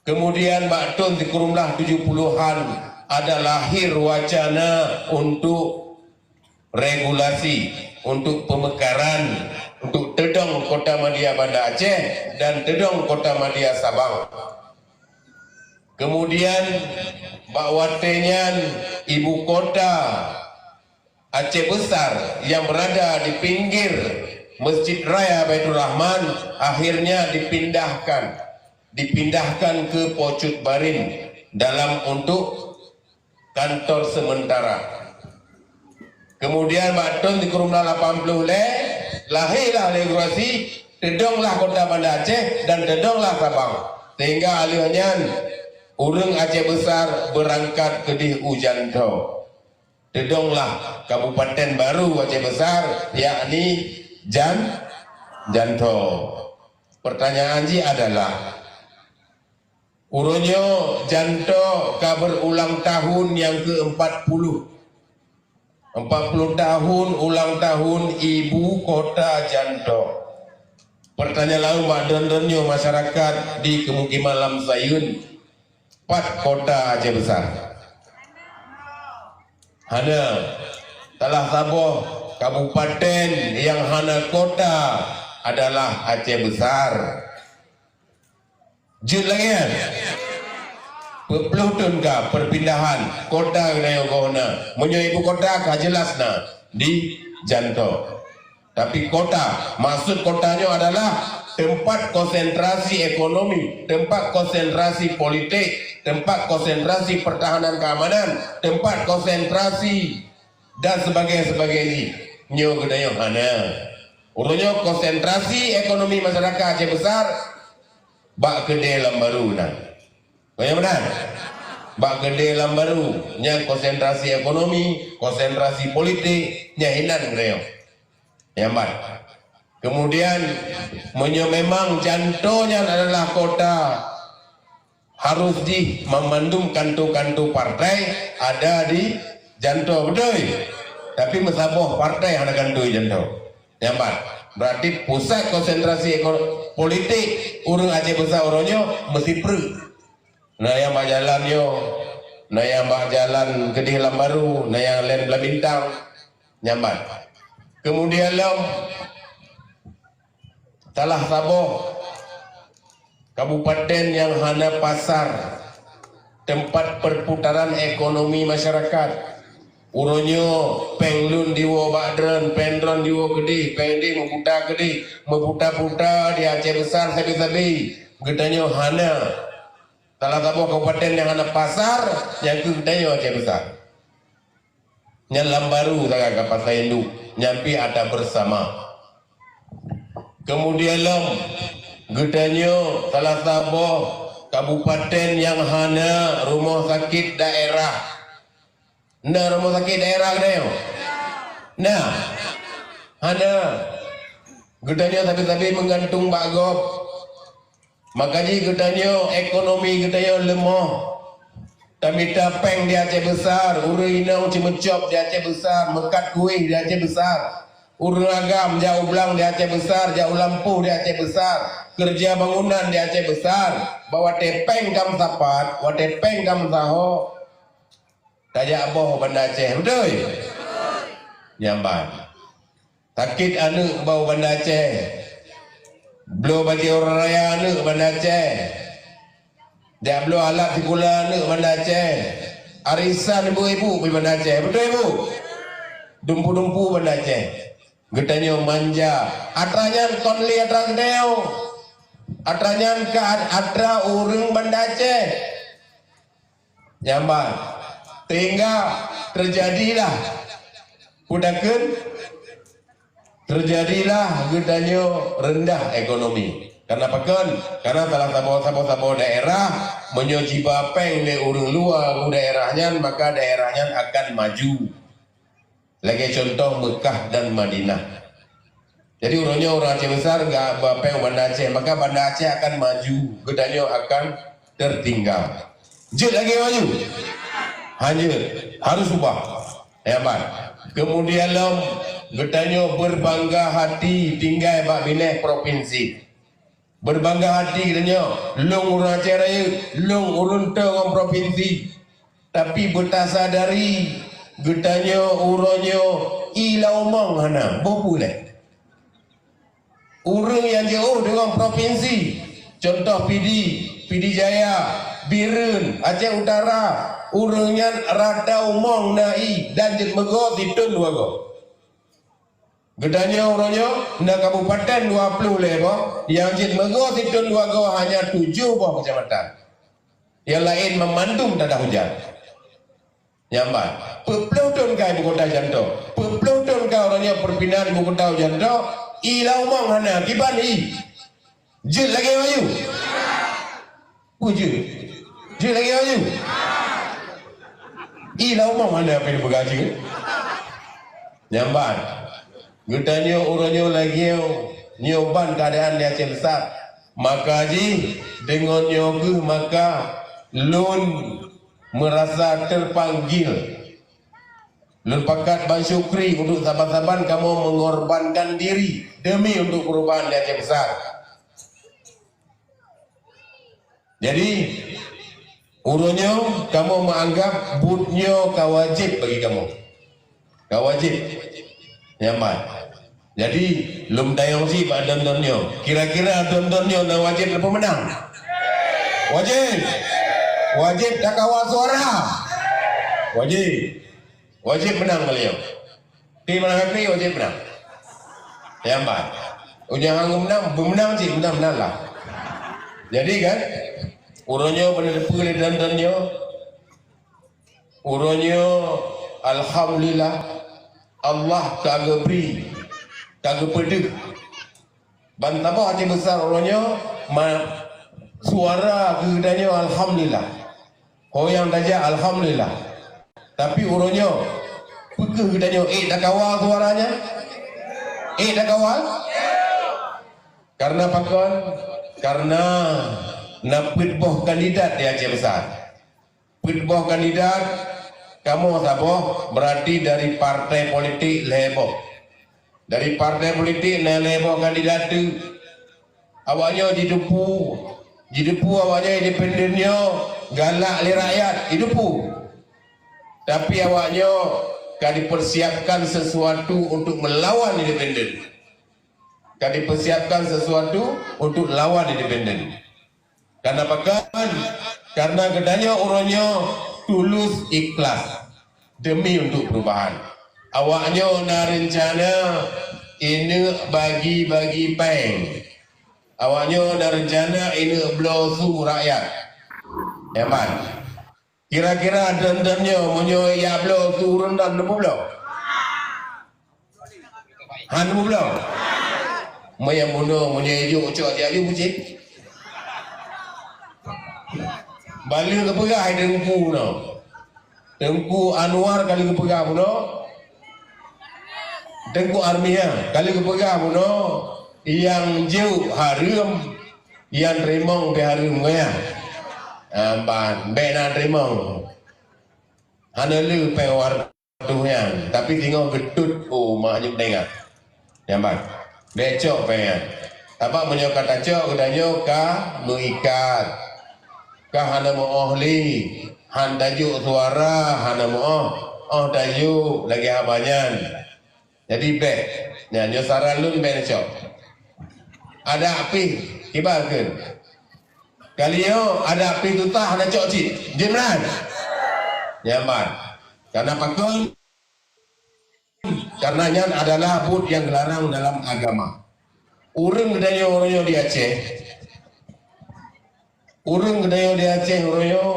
Kemudian bak thon sikureueng blaih tujoh puluhan ada lahir wacana untuk regulasi, untuk pemekaran, untuk teudong Kota Madya Banda Aceh dan teudong Kota Madya Sabang. Kemudian bak watée nyan ibu kota Aceh Besar yang berada di pinggir Masjid Raya Baiturrahman akhirnya dipindahkan, dipindahkan ke Pocut Barin dalam untuk kantor sementara. Kemudian bak thon sikureueng blaih lapan ploh lhée, lahirlah regulasi Teudonglah kota Banda Aceh dan teudonglah Sabang. Sehingga lheueh nyan, ureuëng Aceh Besar beurangkat keudeh u Janto. Teudonglah kabupaten baru Aceh Besar, yakni Jan-, Janto. Pertanyaan jih adalah, uroe nyoe Janto ka berulang tahun nyang keu empat puluh. Empat puluh tahun ulang tahun ibu kota Janto. Pertanyaan laén bak droeneuh nyoe masyarakat di kemukiman Lam Sayun, pat kota Aceh Besar? Hana. Salah saboh kabupaten nyang hana kota adalah Aceh Besar. Jeuet lagée nyan. Peuet ploh thon ka perpindahan kota geutanyoe goh na. Meunyoe ibu kota ka jelas na di Janto. Tapi kota, maksud kota nyoe adalah tempat konsentrasi ekonomi, tempat konsentrasi politik, tempat konsentrasi pertahanan keamanan, tempat konsentrasi dan sebagainya, sebagainya. Nyoe geutanyoe hana. Uroe nyoe konsentrasi ekonomi masyarakat Aceh Besar bak keudè Lam Baru na. Nyoe meunan. Bak keudè Lam Baru, nyan konsentrasi ekonomi, konsentrasi politik, nyan hinan geutanyoe. Nyang ban. Kemudian, meunyoe memang Janto nyan adalah kota, harus jih meumandum kanto-kanto partai ada di Janto, beutôi? Tapi meusaboh partai hana kanto di Janto. Nyang ban. Berarti pusat konsentrasi eko-, politik ureuëng Aceh Besar uroe nyoe meusipreuk. Na nyang bak jalan nyoe, na nyang bak jalan keudeh Lam Baru, na nyang laén Blang Bintang, nyang ban. Kemudian lom, salah saboh kabupaten nyang hana pasar, tempat perputaran ekonomi masyarakat. Uroe nyoe péng lôn diwoe bak droen, péng droen diwoe keudeh, péng deh meuputa keudeh, meuputa-puta di Aceh Besar sabe-sabe. Geutanyoe hana. Salah saboh kabupaten nyang hana pasar, nyang keu geutanyoe Aceh Besar. Nyan Lam Baru sagai ka pasar induk, nyan pih atra bersama. Kemudian lom, geutanyoe salah saboh kabupaten nyang hana rumoh sakét daerah. Na rumoh sakét daerah geutanyoe? Na. Hana. Geutanyoe sabe-sabe meugantung bak gob. Maka jih geutanyoe, ekonomi geutanyoe leumoh. Tamita péng di Aceh Besar, ureuëng inong ceumeucop di Aceh Besar, meukat kuéh di Aceh Besar. Ureuëng agam jak u blang di Aceh Besar, jak u lampôh di Aceh Besar, keureuja bangunan di Aceh Besar. Bak watée péng ka meusapat, watée péng ka meusaho, tajak boh Banda Aceh, beutôi? Nyan ban. Sakét aneuëk bak Banda Aceh. Bloe bajée uroe raya aneuëk Banda Aceh. Jak bloe alat sikula aneuëk Banda Aceh. Arisan ibu-ibu bak Banda Aceh, beutôi, Bu? Dumpeue-dumpeue Banda Aceh. Geutanyoe manja. Atra nyan kon lé atra geutanyoe. Atra nyan ka at-, atra ureuëng Banda Aceh. Nyan ban. Sehingga teujadilah, peue takheun, teujadilah geutanyoe reundah ekonomi. Karena pakon? Karena salah saboh, saboh-saboh daerah, meunyoe jiba péng lé ureuëng luwa u daerah nyan, maka daerah nyan akan maju. Lagée contoh Meukah dan Madinah. Jadi, uroe nyoe ureuëng Aceh Besar ga-, ba péng Banda Aceh, maka Banda Aceh akan maju, geutanyoe akan tertinggal. Jeuet lagée maju? Hana jeuet. Harus ubah. Ya, ban. Kemudian lom, geutanyoe berbangga hati tinggai bak binéh provinsi. Berbangga hati geutanyoe, lôn ureuëng Aceh Rayeuk, lôn ureuëng toe ngon provinsi. Tapi beutasadari geutanyoe uroe nyoe i lam umong hana, boh peue lé. Ureuëng nyang jiôh deungon provinsi, contoh Pidie, Pidie Jaya, Bireuen, Aceh Utara, ureuëng nyan rata umong na i dan jeuet meugoe sithon dua goe. Geutanyoe uroe nyoe na kabupaten dua ploh lhée boh, nyang jeuet meugoe sithon dua goe hanya tujoh boh keucamatan. Nyang laén meumandum tadah hujan. Nyan ban. Peuet ploh thon ka ibu kota Janto. Peuet ploh thon ka uroe nyoe peupindahan ibu kota u Janto, I lam umong hana, kiban i. Jeuet lagèe ayue. Peue jeuet? Jeuet lagèe ayue. I lam umong hana, peue peugah jeuet. Nyang ban. Geutanyoe uroe nyoe lagèe nyoe ban keuadaan di Aceh Besar. Maka jih deungon nyoe kheueh maka lôn meurasa teupanggil. Lôn pakat ban syukri untuk saban-saban kamoe meungorbankan diri deumi untuk peurubahan di Aceh Besar. Jadi, uroe nyoe kamoe meuanggab buet nyoe ka wajéb bagi kamoe. Ka wajéb. Nyan ban. Jadi, lôn tanyong cit bak dondon nyoe. Kira-kira dondon nyoe na wajéb leupeumeunang? Wajéb. Wajéb takawal suara. Wajéb. Wajéb meunang kali nyoe. Tapi meunang kali wajéb meunang. Nyan ban. Ujoe hana meunang, beumeunang cit, meunang-meunang lah. Jadi kan, uroe nyoe beuneuteupeu lé dondon nyoe. Uroe nyoe, alhamdulillah, Allah ka geubri, ka geupeudeuh. Ban saboh Aceh Besar uroe nyoe, ma-, suara geutanyoe alhamdulillah. Ho nyang tajak alhamdulillah. Tapi uroe nyoe, peu kheueh geutanyoe ék takawal suara nyan? Ék takawal? Karena pakon? Karena na peuet boh kandidat di Aceh Besar. Peuet boh kandidat, kamoe saboh, berarti dari partai politik lhèe boh. Dari partai politik na lhèe boh kandidat teuk. Awaknyoe jiteupeue, jiteupeue awaknyoe independen nyoe galak lé rakyat, jiteupeue. Tapi awaknyoe ka dipersiapkan sesuatu untuk melawan independen. Ka dipersiapkan sesuatu untuk lawan independen. Karena pakon? Karena geutanyoe uroe nyoe tulus ikhlas demi untuk perubahan. Awaknyoe na rencana ineuk bagi-bagi péng. Awaknyoe na rencana ineuk bloe su rakyat. Nyan ban. Kira-kira dondon nyoe, meunyoe jak bloe su ureueng nan neubloe? Han neubloe? Meunyoe bunoe, meunyoe ijok cok jak aju bucit. Bali geupeugah hai Teungku nyoe. Teungku Anwar kali geupeugah bunoe. Teungku Armia kali geupeugah bunoe, nyang jok hareuem, nyang teurimong pih hareuem goyang. Ah, ban, bèk na teurimong. Hana le péng waroh nyan, tapi singoh geutot, oh, mak nyang teuingat. Nyan ban. Bèk cok péng nyan. Sabab meunyoe ka tacok, geutanyoe ka meuikat. Ka hana meu'oh lé. Han tajok suara, hana meu'oh. Oh tajok, lagèe haba nyan. Jadi bèk. Nyan, nyoe saran lôn bèk neucok. Adak pih, kiban kheun. Kali nyoe adak pih tutah hana cok cit. Jeuet meunan? Nyan ban. Karena pakon? Karena nyan adalah buet nyang geularang dalam agama. Ureueng geutanyoe uroe nyoe di Aceh, ureueng geutanyoe di Aceh uroe nyoe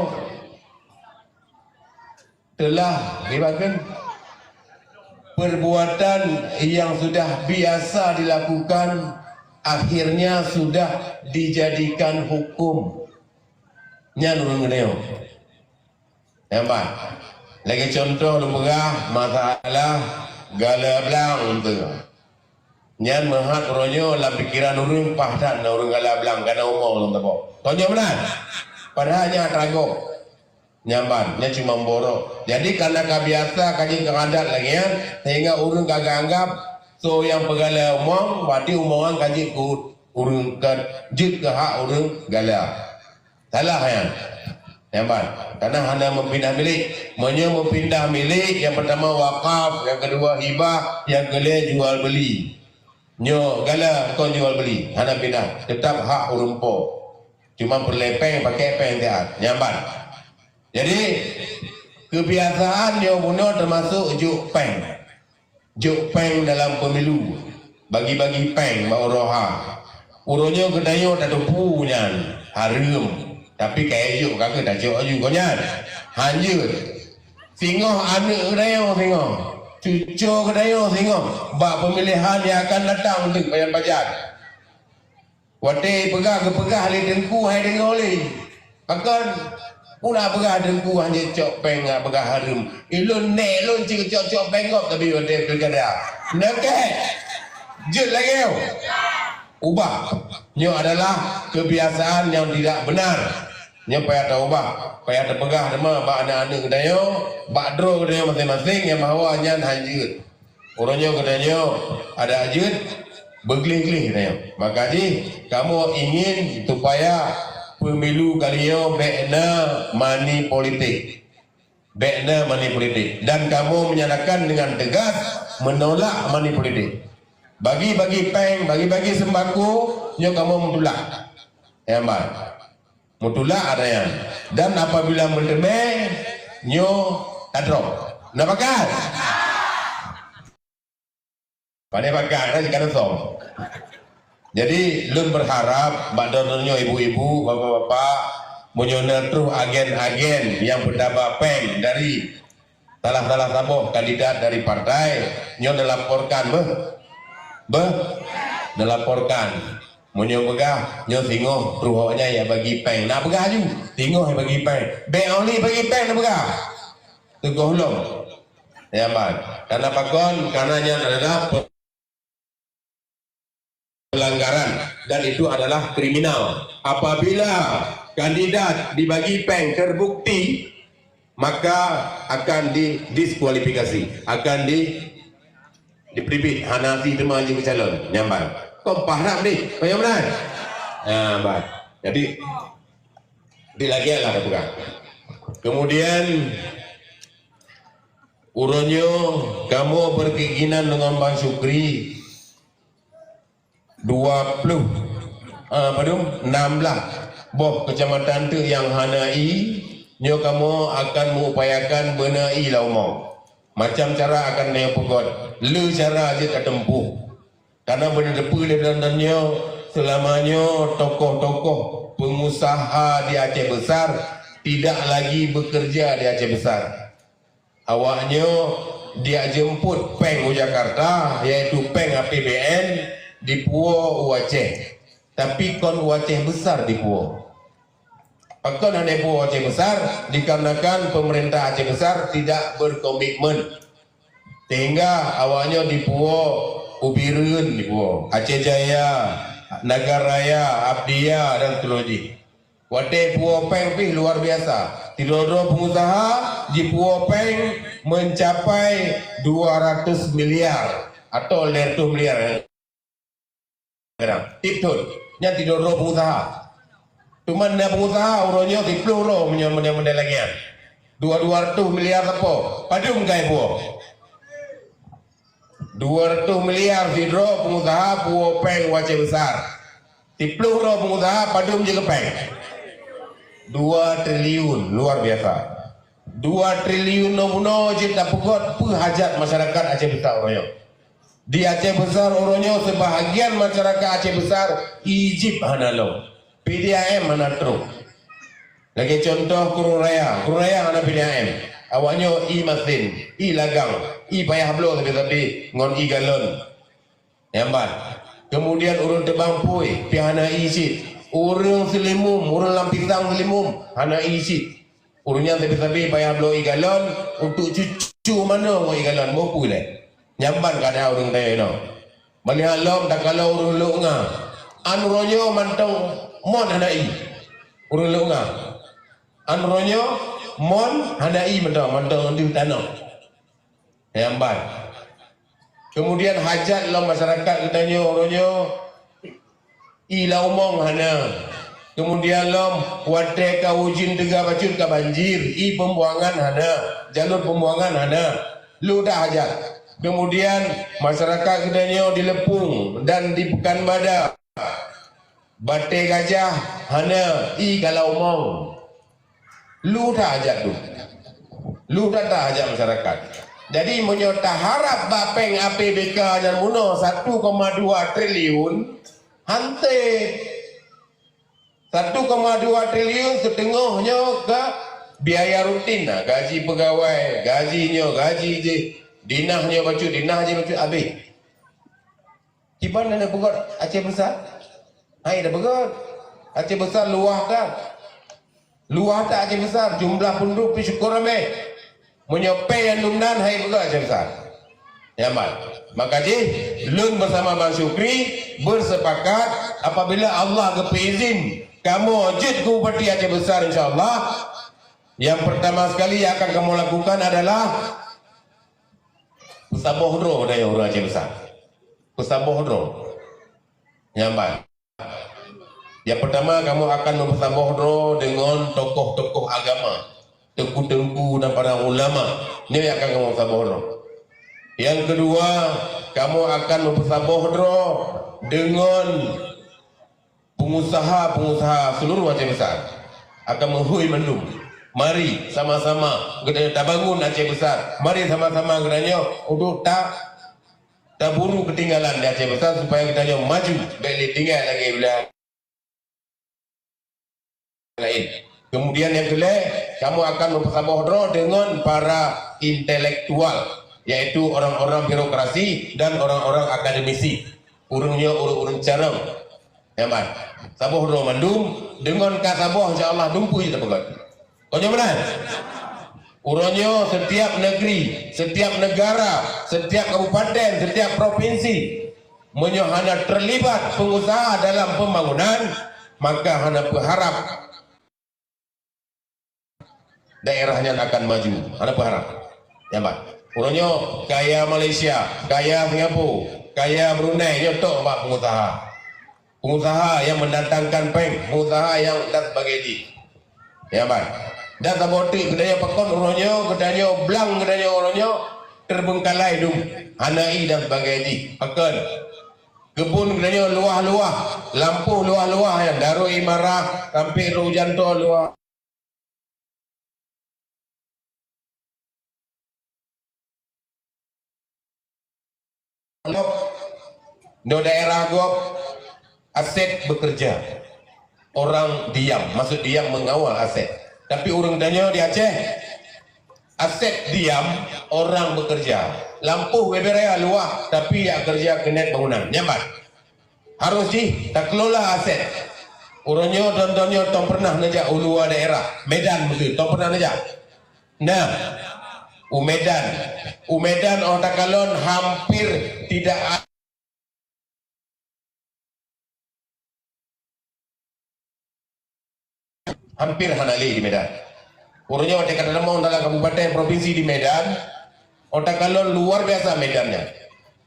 telah, kiban kheun, perbuatan yang sudah biasa dilakukan akhirnya sudah dijadikan hukum. Nyan ureueng geutanyoe. Nyan ban. Lagèe cuntoh lôn peugah masalah gala blang tu. Nyan meuhat uroe nyoe lam pikeran ureueng paih that na ureueng gala blang, ka na umu lom teuboh. Kon nyoe meunan? Padahai nyan atra gob. Nyan ban, nyan cuma borok. Jadi, karena ka biasa, ka jeuet keu adat lagèe nyan, sehingga ureueng ka geuanggap soe nyang peugala umong, berarti umong nyan ka jeuet keu ureueng, ka jeuet keu hak ureueng gala. Salah nyan. Nyan ban. Karena hana meupindah milék. Meunyoe meupindah milék, nyang peurtama wakaf, nyang keudua hibah, nyang keulhèe jual beuli. Nyoe gala kon jual beuli, hana pindah. Teutap hak ureueng po. Cuma peureulèe péng, pakèk péng siat. Nyan ban. Jadi, keubiasaan nyoe bunoe teumasok jok péng. Jok péng dalam pemilu, bagi-bagi péng bak uroe ha. Uroe nyoe geutanyoe tateupeue nyan hareuem, tapi kayée jok ka keuh tacok aju kon nyan. Han jeuet. Singoh aneuk geutanyoe singoh. Cuco geutanyoe singoh bak pemilihan nyang akan datang untuk pajan-pajan. Watée peugah geupeugah lé Teungku hai deungoe lé. Pakon? Peue na peugah Teungku hana cok péng, na peugah hareuem. Ilôn nék lôn cit cok-cok péng gob tapi watée pilkada. Neukeh. Jeuet lagée nyoe. Ubah. Nyoe adalah kebiasaan nyang tidak benar. Nyoe payah taubah, payah tapeugah teuma bak aneuk-aneuk geutanyoe, bak droe geutanyoe maséng-maséng nyang bahwa nyan han jeuet. Uroe nyoe geutanyoe adak jeuet, beugleh-gleh geutanyoe. Maka jih kamoe ingin supaya pemilu kali nyoe bék na money politik. Bék na money politik. Dan kamoe menyatakan dengan tegas menolak money politik. Bagi-bagi péng, bagi-bagi sembako, nyoe kamoe meutulak. Nyang ban. Meutulak ada nyan. Dan apabila meuteumé, nyoe tadrop. Na pakat? Pandai pakat, kan, jika na som. Jadi, lôn berharap bak droeneuh nyoe ibu-ibu, bapak-bapak, meunyoe na troh agen-agen nyang peutaba péng dari salah-salah saboh kandidat dari partai, nyoe neulaporkan beuh. Beuh? Neulaporkan. Meunyoe peugah, nyoe singoh troh awaknyan nyang bagi péng. Na peugah aju, singoh nyang bagi péng. Bék oli bagi péng na peugah. Teugah lom. Ya, man. Karena pakon? Karena nyan adalah pe-, pelanggaran dan itu adalah kriminal. Apabila kandidat dibagi péng terbukti, maka akan didiskualifikasi, akan di, dipribit, hana si teuma jeuet calon. Nyang ban. Kon paham deh, payah benar. Nyang ban. Jadi, di lagi lah pegang. Kemudian, uroe nyoe kamoe berkeinginan dengan Bang Syukri dua puluh, ah, padum? Enam belas boh kecamatan tu yang hana i, nyoe kamoe akan mengupayakan beuna i lam umong. Macam cara akan nyoe peugöt, le cara jeuet tatempuh. Karena beuna teupeu lé dan nyoe, selama nyoe tokoh-tokoh pengusaha di Aceh Besar tidak lagi bekerja di Aceh Besar. Awaknyoe diak jeumpot péng u Jakarta, yaitu péng A P B N, dipuwoe u Aceh. Tapi kon u Aceh Besar dipuwoe. Pakon hana dipuwoe Aceh Besar? Dikarenakan pemerintah Aceh Besar tidak berkomitmen. Sehingga awaknyoe dipuwoe u Bireuen dipuwoe, Aceh Jaya, Nagan Raya, Abdya dan seterusnya. Watée puwoe péng pih luar biasa. Sidroe-droe pengusaha jipuwoe péng mencapai dua ratus miliar atau lhèe reutôh miliar. Tiep thon. Nyan sidroe-droe pengusaha. Teuma na pengusaha uroe nyoe siplôh droe meunyoe model-model lagée nyan. Dua, dua reutôh miliar sapo? Padum kai puwoe? Dua reutôh miliar sidroe pengusaha puwoe péng u Aceh Besar. Siplôh droe pengusaha padum jih keu péng? Dua triliun, luar biasa. Dua triliun nyoe bunoe jeuet tapeugöt peue hajat masyarakat Aceh Besar uroe nyoe. Di Aceh Besar uroe nyoe, sebahagian masyarakat Aceh Besar i jip hana lom. P D A M hana troh. Lagée contoh Krueng Raya, Krueng Raya hana P D A M. Awaknyoe i masin, i lagang, i payah bloe sabe-sabe ngon i galon. Nyang ban. Kemudian ureuëng teubang pui pih hana i cit. Ureuëng Seulimum, ureuëng Lam Pisang Seulimum hana i cit. Ureuëng nyan sabe-sabe payah bloe i galon untuk cucu manoe ngon i galon, boh pui lé. Nyang ban keuadaan ureuëng tayue inoe. Meulihat lom takalon ureuëng Lhokseumawe. An uroe nyoe mantong mon hana i. Ureuëng Lhokseumawe. An uroe nyoe mon hana i mantong, mantong deuh tanoh. Nyang ban. Kemudian hajat lom masyarakat geutanyoe uroe nyoe, i lam umong hana. Kemudian lom watée ka ujeuen teuga bacut ka banjir, i peumbuangan hana, jalur peumbuangan hana. Lheueh dah hajat. Kemudian masyarakat geutanyoe di Leupung dan di Pekanbadak, batée gajah hana, i ka lam umong. Lheueh dah hajat tu. Lheueh dah hajat masyarakat. Jadi meunyoe taharab bak péng A P B K nyan bunoe satu koma dua triliun, hanté. Satu koma dua triliun siteungoh nyoe keu biaya rutin, nah, gaji peugawai, gaji nyoe, gaji jih, Dinah nyoe bacut, dinah jih bacut, habéh. Kiban na beugöt Aceh Besar? Hai, na beugöt. Aceh Besar luwah that. Luwah that Aceh Besar, jumlah penduduk pih syukur ramé. Meunyoe péng nyang dum nan, hai beugöt Aceh Besar. Nyan ban. Maka jih, lôn bersama Bang Syukri bersepakat, apabila Allah geupeuizin kamoe jeuet keu Bupati Aceh Besar, insya Allah, yang pertama sekali yang akan kamoe lakukan adalah peusaboh droe dari ureuëng Aceh Besar. Peusaboh droe. Nyan ban. Yang pertama, kamoe akan meupeusaboh droe deungon tokoh-tokoh agama, teungku-teungku dan para ulama. Nyoe nyang akan kamoe peusaboh droe. Yang kedua, kamoe akan meupeusaboh droe deungon pengusaha-pengusaha seluruh Aceh Besar. Akan meuhôi mandum. Mari sama-sama geutanyoe tabangun Aceh Besar. Mari sama-sama geutanyoe untuk ta-, taburu keutinggalan di Aceh Besar supaya geutanyoe maju, bék lé tinggai lagée wilayah laén. Kemudian yang keulhée, kamoe akan meupeusaboh droe deungon para intelektual, yaitu orang-orang birokrasi dan orang-orang akademisi. Ureuëng nyoe ureuëng-ureuëng carông. Nyan ban. Saboh droe mandum, deungon ka saboh, insya Allah, dumpeue jih tapeugöt. Kon nyoe meunan? Uroe nyoe setiap negeri, setiap negara, setiap kabupaten, setiap provinsi, meunyoe hana terlibat pengusaha dalam pembangunan, maka hana peuharap daerah nyan akan maju. Hana peuharap. Nyan ban. Uroe nyoe kaya Malaysia, kaya Singapura, kaya Brunei, nyoe tok bak pengusaha. Pengusaha yang mendatangkan péng, pengusaha yang dan sebagainya. Ya, ban. Dan saboh teuk geutanyoe pakon uroe nyoe, geutanyoe blang geutanyoe uroe nyoe terbengkalai dum, hana ié dan sebagainya. Pakon? Kebun geutanyoe luwah-luwah, lampôh luwah-luwah, yang Darul Imarah sampai Rok Janto luwah. Gob, di daerah gob, aset bekerja. Orang diam, maksud diam mengawal aset. Tapi ureuëng tanyoe di Aceh, aset diam, orang bekerja. Lampôh bubé raya luwah, tapi nyang kerja keuneuk bangunan. Nyan ban. Harus jih takelola aset. Uroe nyoe, don-don nyoe tom pernah neujak u luwa daerah, Medan meukeue, tom pernah neujak. Nah, u Medan. U Medan óh takalon hampir tidak a-, hampir hana lé di Medan. Uroe nyoe watée ka tatamong dalam kabupaten provinsi di Medan, óh takalon luar biasa Medan nyan.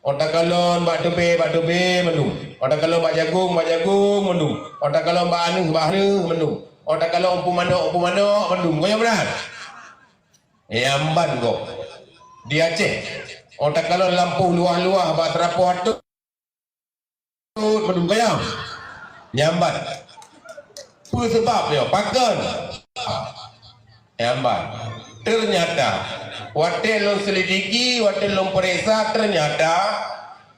Óh takalon bak teubée, bak teubée mandum. Óh takalon bak jagong, bak jagong mandum. Óh takalon bak aneuëk, bak aneuëk mandum. Óh takalon umpung manok, umpung manok mandum. Kon nyoe meunan? Nyan ban gob. Di Aceh, óh takalon lampôh luwah-luwah bak seurapoh ateueh mandum, kon nyoe? Nyan ban. Peue seubab nyoe? Pakon? Nyan ban. Ternyata, watée lôn selidiki, watée lôn peuriksa, ternyata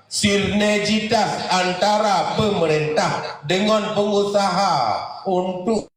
sinergitas antara pemerintah dengan pengusaha untuk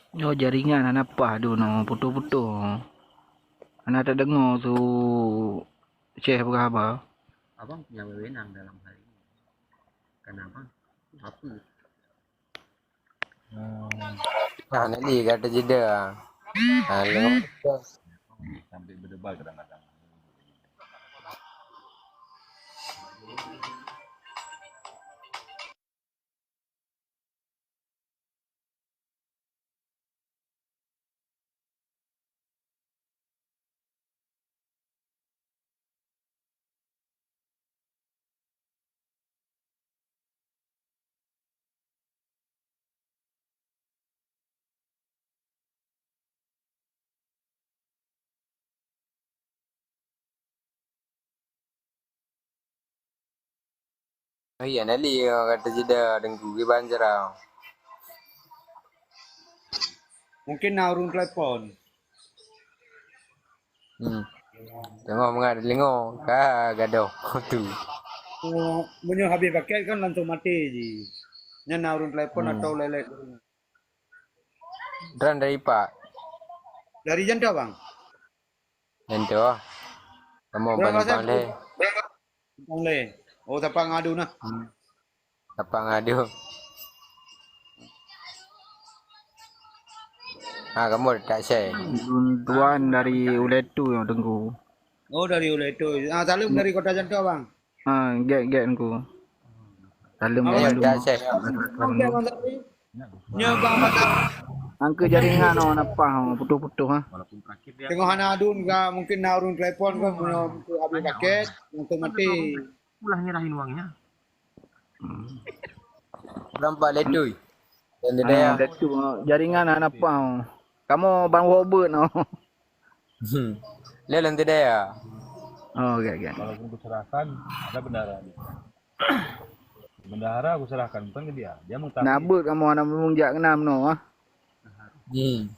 Nyoe jaringan hana paih dum nyoe, putoh-putoh. Hana tadeungoe su Syekh peugah haba. Abang punya wewenang dalam hal ini. Kenapa? Apa? Hmm. Nah, nanti kata jeda. Ha, lewat. Sampai berdebat kadang-kadang. Oh iya, nali kata jeda dengku kiban jera. Mungkin na ureuëng telepon. Hmm. Tengok mengat telingo ka gadoh tu. Oh, meunyoe habis paket kan langsung mati ji. Nyan na ureuëng telepon hmm. Atau lelek. Dran dari Pak. Dari Janta, Bang? Janta. Kamu Bang Bang Leh. Bang Leh. Oh, tapak ngadu nah. Hmm. Tapak ngadu. Ha, kamu tak share. Tuan dari Uletu yang tengku. Oh, dari Uletu. Ah, salam dari Kota Janta, Bang. Ha, gek-gek ku. Dalam Abang, tak cek. Abang, Abang, Abang, Abang. Nyoe Bang Abang. Angka jaringan oh napah oh, putus-putus ha. Tengok hana adun ka mungkin na ureuëng telepon kan meunyoe habis paket langsung mati. Pulah nyerahin uangnya. Nampak letui. Dan dia Ah, dah tu, ah, jaringan hana pah. Kamu Bang Robert no. Hmm. Dia lantai daya. Oh, okey, okey. Walaupun kuserahkan, ada bendahara dia. Bendahara kuserahkan, bukan ke dia. Dia mengetahui. Nak buat kamu anak mulung jak kenam no ah. Hmm.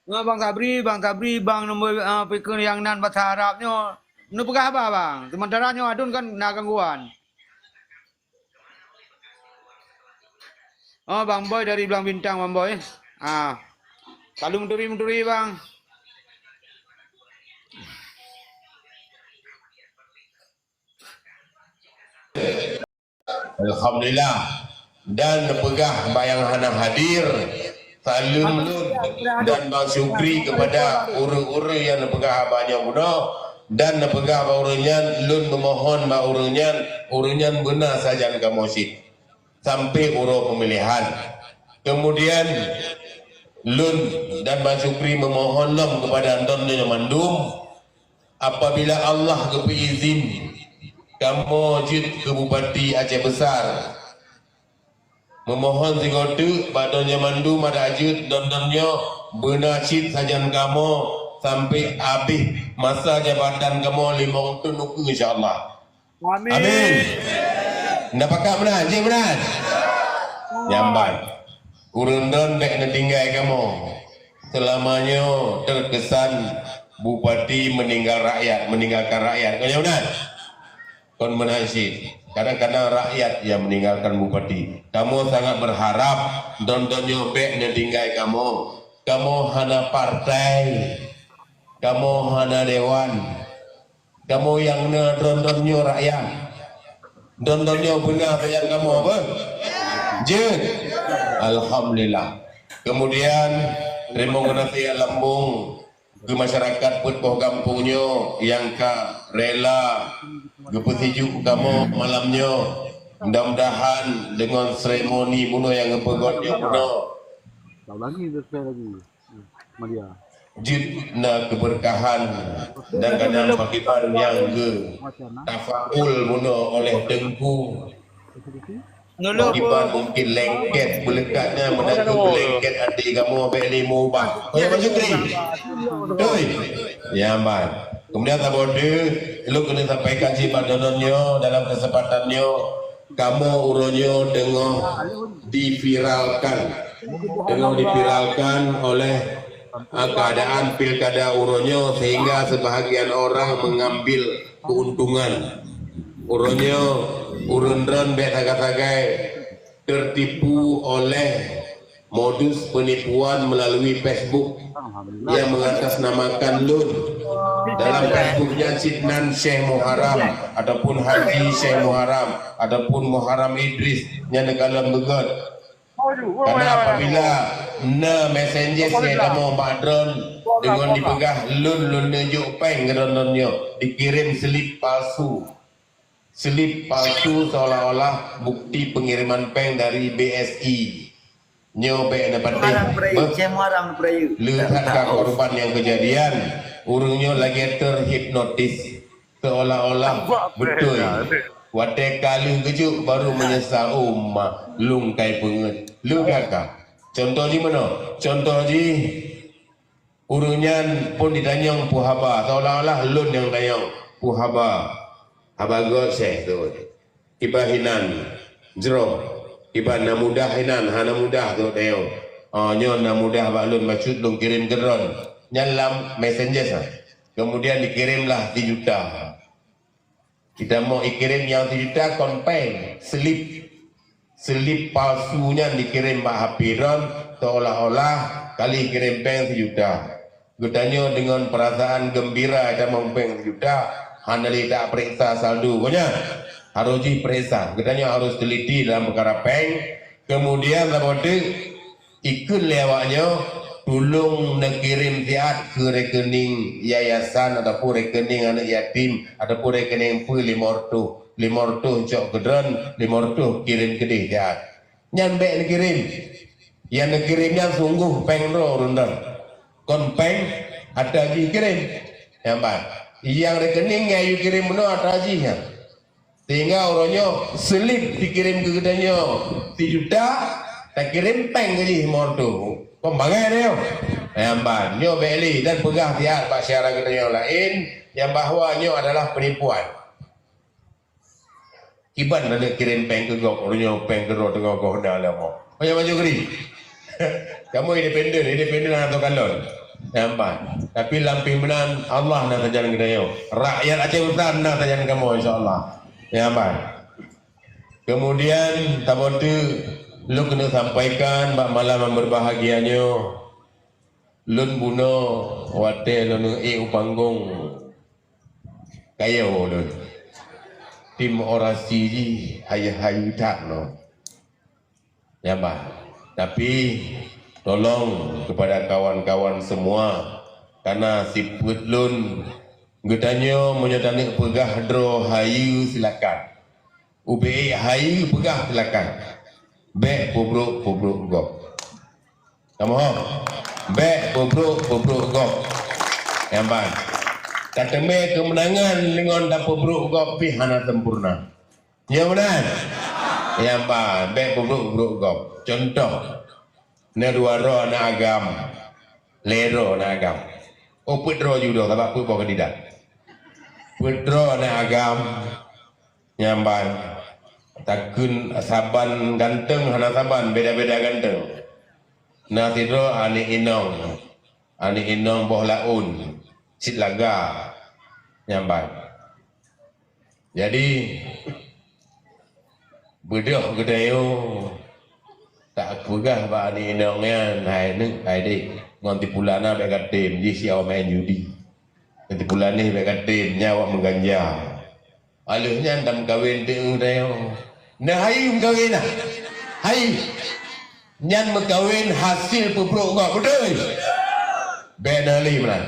Nyoe Bang Sabri, Bang Sabri, Bang nombor, ah, pikir nyang nan bahasa Arab nyoe. Neupeugah haba, Bang. Sementara nyoe adun kan na gangguan. Oh, Bang Boy dari Blang Bintang, Bang Boy. Ah. Lalu menturi-menturi, Bang. Alhamdulillah. Dan neupeugah bak nyang hana hadir, saleuem lôn dan Bang Syukri kepada ureuëng-ureuëng nyang neupeugah haba nyoe bunoe, dan neupeugah bak ureuëng nyan, lôn meumohon bak ureuëng nyan, ureuëng nyan beuna sajan kamoe cit sampai uroe pemilihan. Kemudian, lôn dan Bang Syukri meumohon lom kepada droeneuh mandum, apabila Allah geupeuizin, kamoe jeuet keu Bupati Aceh Besar. Meumohon sigoe teuk bak droeneuh mandum adak jeuet droeneuh nyoe beuna cit sajan kamoe sampai abéh masa jabatan kamoe limong thon ukeue, insya Allah. Amin. Amin. Ndak pakat meunan, jeuet meunan? Nyamban. Ureuëng droeneuh bèk neutinggai kamoe. Seulama nyoe terkesan bupati meninggal rakyat, meninggalkan rakyat. Kon nyoe meunan? Kon meunan cit. Kadang-kadang rakyat yang meninggalkan bupati. Kamoe sangat berharap droeneuh nyoe bèk neutinggai kamoe. Kamoe hana partai. Kamoe hana dewan. Kamoe nyang na droeneuh nyoe rakyat. Droeneuh nyoe beuna rakyat kamoe apa? Jeuet. Alhamdulillah. Kemudian, teurimong geunaséh lambong keu masyarakat peuet boh gampông nyoe nyang ka rela geupeusijuek kamoe malam nyoe. Mudah-mudahan deungon seremoni bunoe nyang geupeugöt nyoe bunoe. Lagi, lagi. Jeuet na keubeurkahan dan kadang pakriban nyang geu tafaul bunoe oleh Teungku. Pakriban mungkin lengket beulekat nyan, meunan keu beulengket até kamoe bèk lé meuubah. Oh ya, Pak Syukri. Doi. Ya, man. Kemudian saboh deuh, lôn keuneuk sampaikan cit bak droeneuh nyoe dalam keuseumpatan nyoe, kamoe uroe nyoe teungoh diviralkan. Teungoh diviralkan oleh, ah, keadaan pilkada uroe nyoe, sehingga sebahagian orang mengambil keuntungan. Uroe nyoe, ureuëng droen bèk sagai-sagai tertipu oleh modus penipuan melalui Facebook yang mengatasnamakan lôn. Dalam Facebook nyan cit nan Syekh Muharram ataupun Haji Syekh Muharram ataupun Muharram Idris nyan neukalon beugöt. Karena apabila na messenger siat kamoe bak droen deungon dipeugah lôn, lôn neujok péng keu droen nyoe, dikirim slip palsu. Slip palsu seolah-olah bukti pengiriman péng dari B S I. Nyoe bèk neupatéh. Muharram Peurayeuk, Beuh. Syekh Muharram Peurayeuk. Le that ka korban nyang keujadian, ureuëng nyoe lagèe terhipnotis. Seolah-olah beutôi. Watèe ka lheueh geujok baru meunyeusal, "Oh ma, lôn kai peungeut." Le that ka. Contoh jih meunoe. Contoh jih, ureuëng nyan phon jitanyong peue haba, seolah-olah lôn nyang tanyong. Peue haba? Haba göt seh tu. Kiban hinan jroh. Kiban na mudah hinan, hana mudah tu teuh. Oh, nyoe na mudah bak lôn, bacut lôn kirém keudroe. Nyan lam messenger sa. Kemudian dikirémlah sijuta. Kita mau ikirim nyang sijuta kon péng, slip. Slip palsu nyan dikirim bak H P droen, seolah-olah kali kirim péng sijuta. Geutanyoe deungon perasaan gembira tamong péng sijuta, hana lé tapeuriksa saldo geuh nyan. Harôh jih peuriksa. Geutanyoe harôh teliti dalam peukara péng. Kemudian saboh teuk, ikheun lé awaknyoe, tulông neukirém siat keu rekening yayasan ataupun rekening aneuk yatim ataupun rekening peue limong reutôh. Limong reutôh cok keu droen, limong reutôh kirém keudeh siat. Nyan bék neukirém. Nyang neukirém nyan sunggoh péng droe ureueng nyan. Kon péng atra jih kirém. Nyan ban. Nyang rekening nyang yue kirém bunoe atra jih nyan. Sehingga uroe nyoe slip dikirém keu geutanyoe sijuta, takirém péng keu jih limong reutôh. Kon bangai nyoe. Nyan ban. Nyoe bék lé dan peugah siat bak syedara geutanyoe laén nyang bahwa nyoe adalah penipuan. Kiban na neuk kirém péng keu gob, uroe nyoe péng keudroe teungoh goh na lé mo. Payah maju geri. Kamoe independen, independen hana teukalon. Nyan ban. Tapi lam pih meunan, Allah na sajan geutanyoe. Rakyat Aceh Besar na sajan kamoe, insya Allah. Nyan ban. Kemudian, saboh teuk lôn keuneuk sampaikan bak malam nyang berbahagia nyoe. Lôn bunoe watée lôn ék u panggong, kayée lôn. Tim orasi jih hayeue-hayeue that nyoe. Nyan ban. Tapi, tolong kepada kawan-kawan semua, karena sifeuet lôn, geutanyoe meunyoe taneuk peugah droe hayeue, silakan. Ubé hayeue peugah silakan. Bék peubrok-peubrok gob. Kamoe, bék peubrok-peubrok gob. Nyan ban. Tateumé keumeunangan deungon tapeubrok gob pih hana sempurna. Nyo meunan? Nyan ban, bék peubrok-peubrok gob. Contoh, na dua droe aneuk agam, lhée droe aneuk agam. Oh, peuet droe judoe, sabab peuet boh kandidat. Peuet droe aneuk agam, nyan ban. Takheun saban ganteng, hana saban, beda-beda ganteng. Na sidroe aneuk inong, aneuk inong boh laôn, cit laga, nyan ban. Jadi, beudôh geutanyoe tapeugah bak aneuk inong nyan, "Hai neuk, hai dék, ngon si pulan na bék katem, jih si awak main judi. Ngon si pulan ni bék katem, nyan awak meuganja." Aleuh nyan dan meukawen teuk geutanyoe. Na hayeue meukawen na? Hayeue. Nyan meukawen hasil peubrok gob, beutôi? Bék na lé meunan.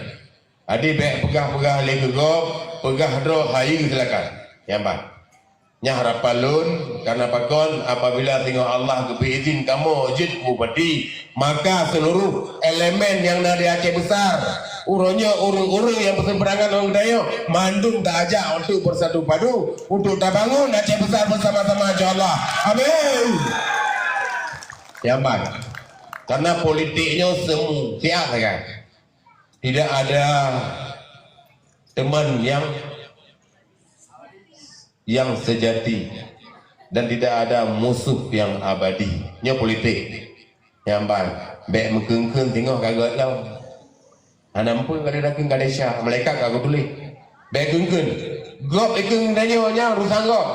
Jadi bék peugah-peugah lé keu gob, peugah droe hayeue silakan. Nyan ban. Nyan harapan lôn, karena pakon, apabila singoh Allah geupeu izin kamoe jeuet bupati, maka seluruh elemen nyang na di Aceh Besar, uroe nyoe ureueng-ureueng nyang beuseuberangan ngon geutanyoe, mandum taajak untuk bersatu padu, untuk tabangun Aceh Besar bersama-sama, insya Allah. Amin. Nyan ban. Karena politik nyoe semu, siap sagai. Tidak ada teman yang, yang sejati dan tidak ada musuh yang abadi. Nyoe politik. Nyan ban, bék meukeun-keun singoh ka göt lom. Hana muphom ka lheueh takheun ka desya, malaikat ka geutuléh. Bék keun-keun. Gob ikheun tanyoe nyang urusan gob.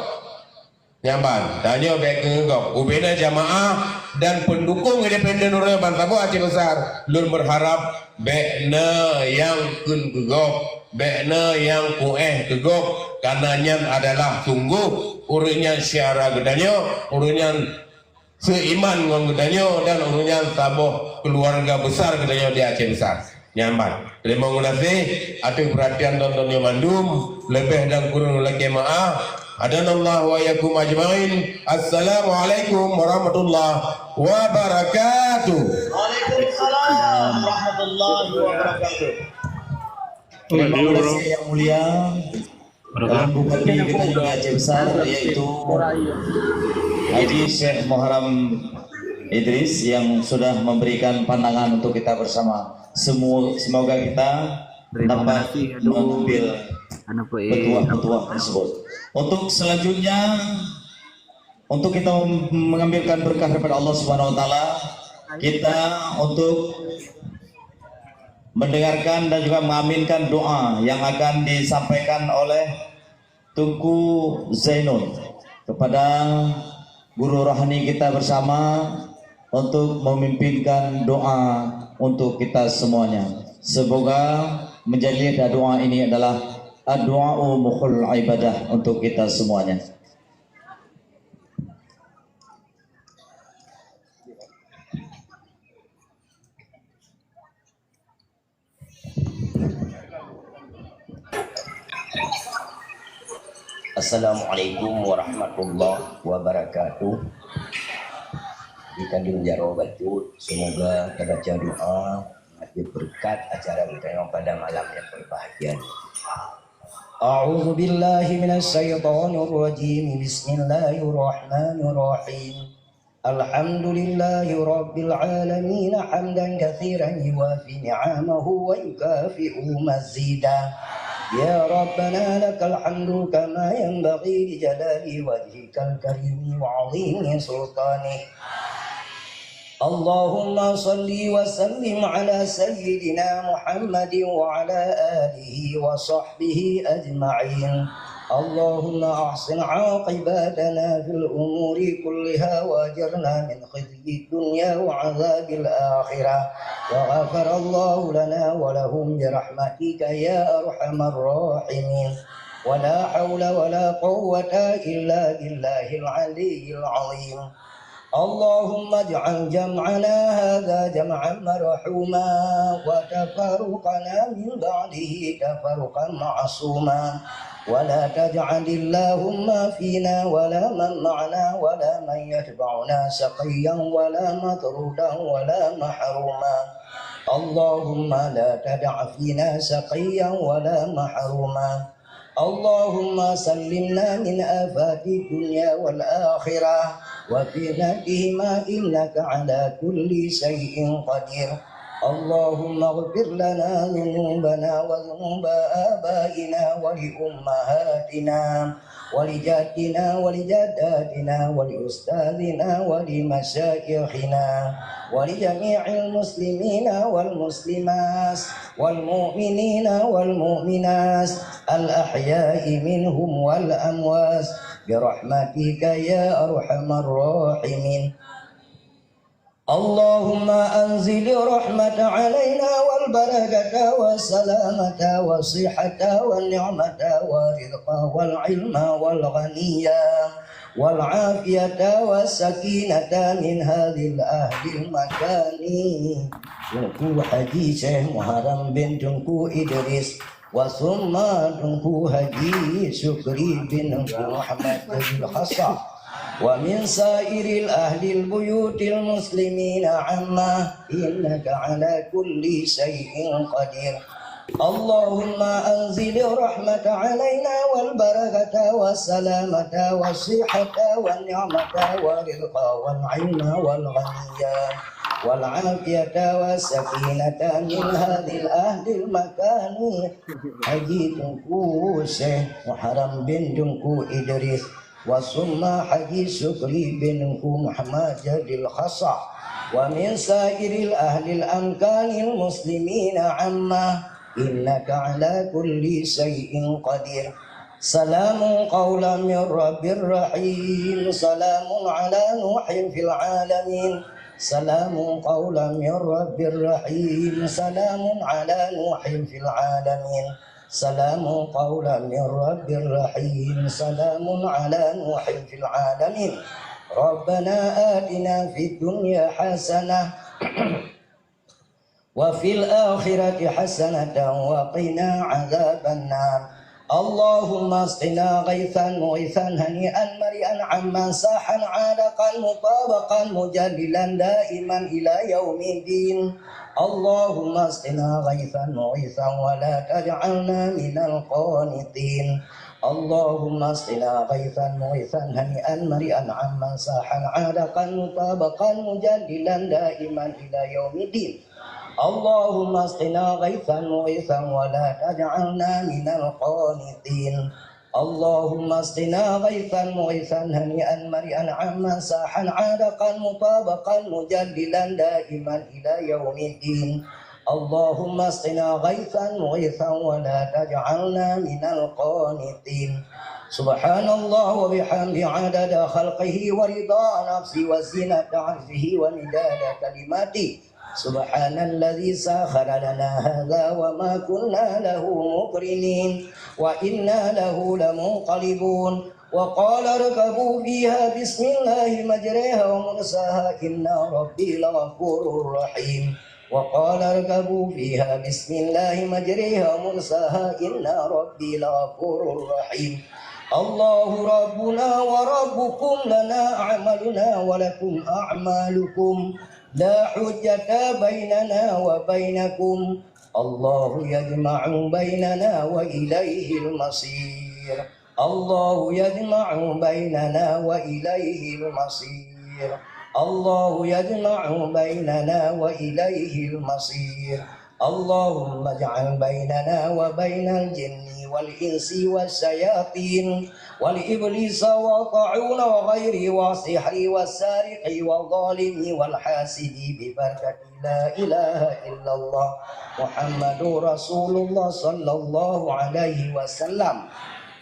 Nyan ban, tanyoe bék keu gob. Ubena jamaah dan pendukung independen uroe bansaboh Aceh Besar, lôn berharap bék na nyang kheun keu gob, bék na nyang kuéh keu gob, karena nyan adalah sunggoh ureueng nyan syedara geutanyoe, ureueng nyan seuiman ngon geutanyoe dan ureueng nyan saboh keuluwarga besar geutanyoe di Aceh Besar. Nyan ban. Teurimong geunaséh ateueh peurhatian droeneuh nyoe mandum. Leubeh dan kureueng lakée meuáh. Hadanallahu wa iyyakum ajmain. Assalamualaikum warahmatullahi wabarakatuh. Waalaikumsalam warahmatullahi wabarakatuh. Terima kasih, Yang Mulia. Calon Bupati kita di Aceh Besar, yaitu Haji Syekh Muharram Idris yang sudah memberikan pandangan untuk kita bersama. Semu-, semoga kita dapat mengambil Petuah-petuah tersebut. Untuk selanjutnya, untuk kita mengambilkan berkah daripada Allah Subhanahu Wa Taala, kita untuk mendengarkan dan juga mengaminkan doa yang akan disampaikan oleh Teungku Zainul kepada guru rohani kita bersama untuk memimpinkan doa untuk kita semuanya. Semoga menjadi lidah doa ini adalah doa mukhul ibadah untuk kita semuanya. Assalamualaikum warahmatullahi wabarakatuh. Di kandung jaroe bacut, semoga terbaca doa, mengambil berkat acara kita yang pada malam yang berbahagia. A'udzubillahi minasyaitonirrajim. Bismillahirrahmanirrahim. Alhamdulillahirabbil alamin, hamdan katsiran yuwafi ni'amahu wa yukafi'u mazida. Ya Rabbana lakal hamdu kama yanbaghi li jalali wajhikal karimi wa 'azimi sultanik. Allahumma shalli wa sallim ala sayyidina Muhammadin wa ala alihi wa sahbihi ajma'in. Allahumma ahsin aqibatana fil umuri kulliha wa ajirna min khizyid dunya wa adzabil akhirah. Wa ghafarallahu lana wa lahum bi rahmatika ya arhamar rahimin. Wa la haula wa la quwwata illa billahil aliyyil azim. Allahumma ij'al jam'ana hadza jam'an marhuma wa tafarruqana min ba'dihi tafarruqan ma'suma. Wa la taj'alillahumma fina wa la man ma'ana wa la man yatba'una shaqiyyan wa la matrudan wa la mahruma. Allahumma la tad'a fina shaqiyyan wa la mahruma. Allahumma sallimna min afatid dunya wal akhirah wa fitnatihima innaka ala kulli syai'in qadir. Allahumma ighfir lana dzunubana wa dzunuba abaina wa li ummahatina wa li jaddina wa li jaddatina wa li ustadzina wa li masyayikhina wa li jami'il muslimina wal muslimat wal mu'minina wal mu'minat al ahya'i minhum wal amwat bi rahmatika ya arhamar rahimin. Allahumma anzil rahmata alaina wal barakata was salamata was sihhata wan ni'mata wa rizqa wal ilma wal ghaniya wal afiyata was sakinata min hadzal ahlil makani. Teungku Haji Syekh Muharram bin Teungku Idris, wa summa Teungku Haji Syukri bin Teungku Muhammad Jadil Khasa, wa min sairil ahlil buyutil muslimina amma, innaka ala kulli syai'in qadir. Allahumma anzil rahmata alaina wal barakata was salamata was sihhata wan ni'mata wa rizqa wal ilma wal ghaniya wal afiyata was sakinata min hadzal ahlil makani. Haji Teungku Syekh Muharram bin Teungku Idris, wa summa Haji Syukri bin Teungku Muhammad Jadil Khasa, wa min sairil ahlil amkanil muslimina amma, innaka ala kulli syai'in qadir. Salamun qaulan min rabbir rahim. Salamun ala Nuhin fil alamin. Salamun qaulan min rabbir rahim. Salamun ala Nuhin fil alamin. Salamun qaulan min rabbir rahim. Salamun ala Nuhin fil alamin. Rabbana atina fid dunya hasanah wa fil akhirati hasanatan wa qina adzabannar. Allahumma asqina ghaitsan mughitsan hani'an mari'an 'amman sahan 'araqan mutabaqan mujallilan daiman ila yaumiddin. Allahumma asqina ghaitsan mughitsan wa la taj'alna minal qanitin. Allahumma asqina ghaitsan mughitsan hani'an mari'an 'amman sahan 'araqan mutabaqan mujallilan daiman ila yaumiddin. اللهم اسقنا غيثا مغيثا ولا تجعلنا من القانطين. اللهم اسقنا غيثا مغيثا هنيئا مريئا عاما ساحا عذقا مطابقا مجللا دائما إلى يوم الدين. اللهم اسقنا غيثا مغيثا ولا تجعلنا من القانطين. سبحان الله وبحمده عدد خلقه ورضا نفسه وزنة عرشه ومداد كلماته. سبحان الذي سخر لنا هذا وما كنا له مقرنين وإنا له لمنقلبون. وقال اركبوا فيها بسم الله مجريها ومرساها إن ربي لغفور رحيم. وقال اركبوا فيها بسم الله مجريها ومرساها إن ربي لغفور رحيم. الله ربنا وربكم لنا أعمالنا ولكم أعمالكم لا حجة بيننا وبينكم. الله يجمع بيننا وإليه المصير. الله يجمع بيننا وإليه المصير. الله يجمع بيننا وإليه المصير. اللهم اجعل بيننا وبين الجن والإنس والشياطين والإبليس والطاعون وغيره والسحر والسارق والظالم والحاسد ببركة لا إله إلا الله محمد رسول الله صلى الله عليه وسلم.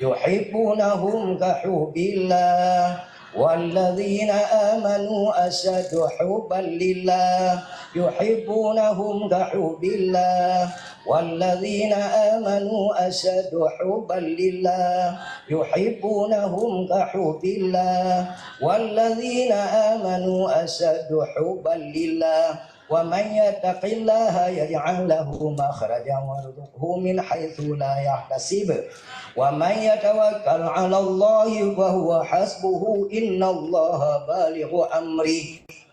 يحبونهم كحب الله والذين آمنوا أشد حبا لله. يحبونهم كحب الله والذين آمنوا أشد حبا لله. يحبونهم كحب الله والذين آمنوا أشد حبا لله. ومن يتق الله يجعل له مخرجا ويرزقه من حيث لا يحتسب. ومن يتوكل على الله فهو حسبه إن الله بالغ أمره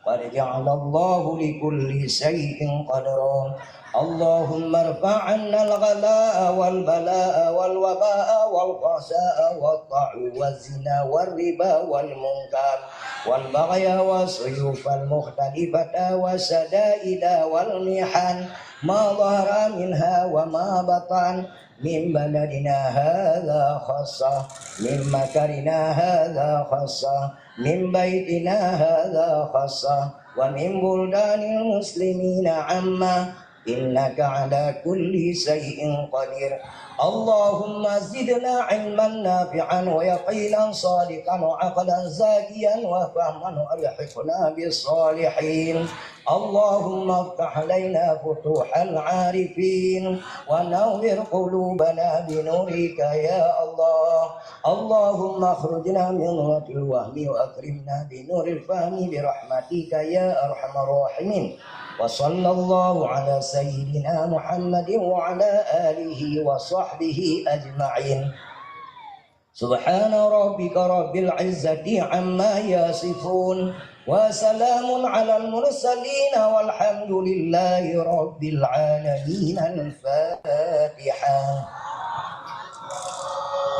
قد جعل الله لكل شيء قدرا. اللهم ارفع عنا الغلاء والبلاء والوباء والفحشاء والطاعون والزنا والربا والمنكر والبغي والسيوف المختلفة والشدائد والمحن ما ظهر منها وما بطن من بلدنا هذا خاصة من مكاننا هذا خاصة من بيتنا هذا خاصة ومن بلدان المسلمين عامة إنك على كل شيء قدير. اللهم زدنا علما نافعا ويقينا صادقا وعقلا زاكيا وفهما وألحقنا بالصالحين. اللهم افتح علينا فتوح العارفين ونور قلوبنا بنورك يا الله. اللهم أخرجنا من ظلمات الوهم وأكرمنا بنور الفهم برحمتك يا أرحم الراحمين. وصلى الله على سيدنا محمد وعلى آله وصحبه أجمعين. سبحان ربك رب العزة عما يصفون وسلام على المرسلين والحمد لله رب العالمين. الفاتحة.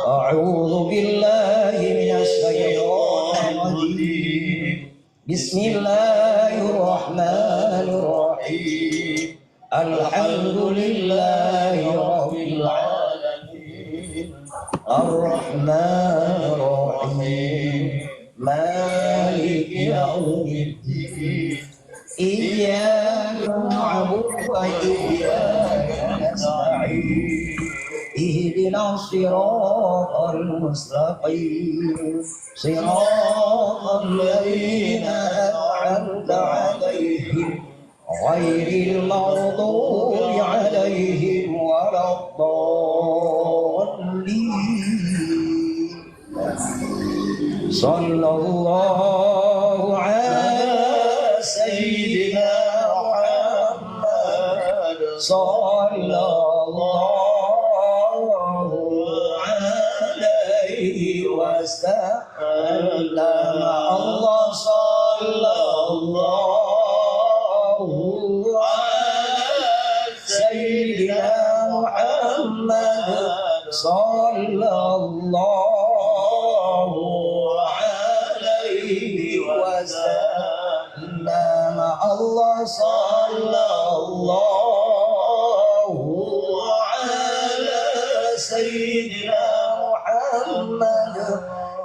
أعوذ بالله من الشيطان الرجيم. بسم الله الرحمن الرحيم. الحمد لله رب العالمين. الرحمن الرحيم. مالك يوم الدين. إياك نعبد وإياك نستعين. اهدنا الصراط المستقيم. صراط الذين أنعمت عليهم غير المغضوب عليهم ولا الضالين. صلى الله على سيدنا محمد. صلى الله عليه وسلم. الله صلى الله على سيدنا محمد صلى الله عليه وسلم. الله صلى الله Sallallahu ala sayyidina Muhammad.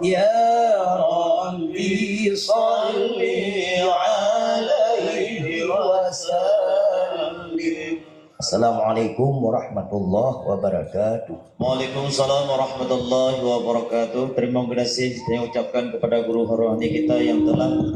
Ya Rabbi, salli alaihi wa sallim. Assalamualaikum warahmatullahi wabarakatuh. Waalaikumsalam warahmatullahi wabarakatuh. Terima kasih saya ucapkan kepada guru rohani kita yang telah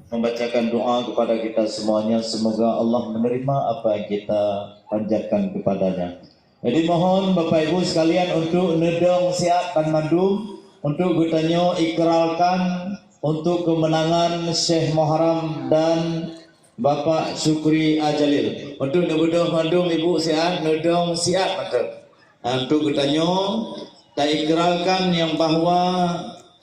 membacakan doa kepada kita semuanya. Semoga Allah menerima apa yang kita panjatkan kepadanya. Jadi mohon Bapak Ibu sekalian untuk neudong siat banmandum untuk geutanyoe ikrarkan untuk kemenangan Syekh Muharram dan Bapak Syukri Ajalil. Untuk neubeudôh mandum ibu siat, neudong siat mantong. Nah, untuk geutanyoe, taikrarkan nyang bahwa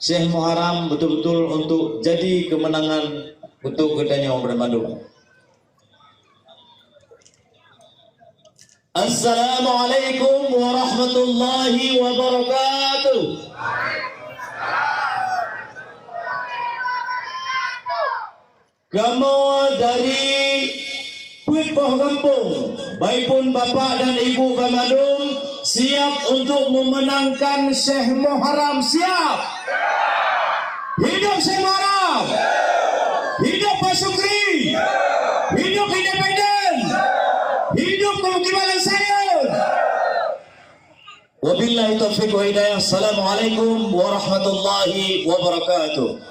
Syekh Muharram betul-betul untuk jadi kemenangan untuk geutanyoe banmandum. Assalamualaikum warahmatullahi wabarakatuh. Kamoe dari peuet boh gampông, baik pun bapak dan ibu banmandum, siap untuk memenangkan Syekh Muharram. Siap! Hidup Syekh Muharram! Hidup Pak Syukri! Hidup independen! Hidup Pemukiman Sayun! Wabillahi taufiq wa hidayah. Assalamualaikum warahmatullahi wabarakatuh.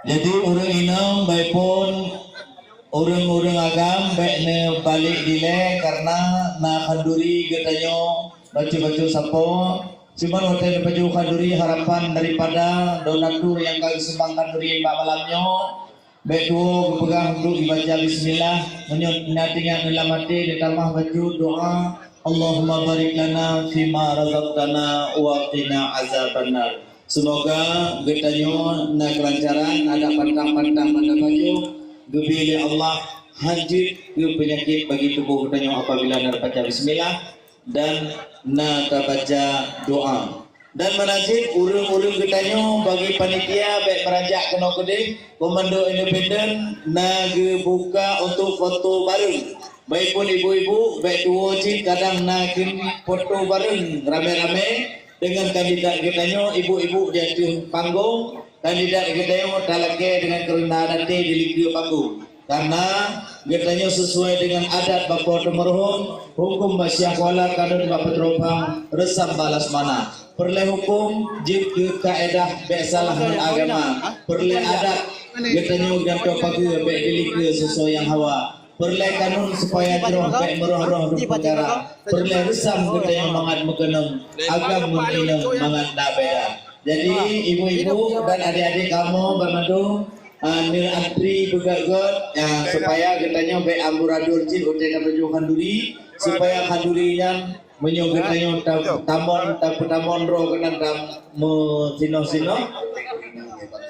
Jadi ureuëng inong baik pun ureuëng-ureuëng agam bék neubalek dilée karena na khanduri geutanyoe bacut-bacut sapo. Cuman watée neupajoh khanduri harapan daripada donatur nyang ka geusumbang khanduri bak malam nyoe, bék tuwoe geupeugah untuk ibaca bismillah, meunyoe na tinggai neulam até neutamah bacut doa, Allahumma barik lana fima razaqtana wa qina azabannar. Seumoga geutanyoe na keulancaran, adak pantang-pantang mata bacut, geubri lé Allah hanjeuet keu peunyakét bagi tuboh geutanyoe apabila na tabaca bismillah dan na tabaca doa. Dan meunan cit ureuëng-ureuëng geutanyoe bagi panitia bék meuranjak keunoe keudeh, komando independen na geubuka untuk foto bareng. Baik pun ibu-ibu, bék tuwoe cit kadang na keuneuk foto bareng ramé-ramé dengan kandidat geutanyoe, ibu-ibu di ateueh panggong, kandidat geutanyoe talakée dengan keureundahan até di likeu panggong. Karena geutanyoe sesuai dengan adat bapo teumeuruhom, huköm bak syah kuala, kanun bak peutrompang, reusam bak lasmana. Peureulée huköm jeuet keu kaedah, bék salah ngon agama. Peureulée adat geutanyoe gantoe pageue, bék di likeu soe-soe nyang hawa. Peureulée kanun supaya jroh bék meuroh-roh rhueng peukara. Peureulée reusam geutanyoe mangat meukeunong, agam ngon inong mangat na beda. Jadi ibu-ibu dan adik-adik kamoe banmandum, ah, neuantri beugöt-göt, ah, supaya geutanyoe bék amburadul cit watée tapajoh khanduri, supaya khanduri nyan meunyoe geutanyoe ta-, tamon, tapeutamon droe keunan tameusinoe-sinoe.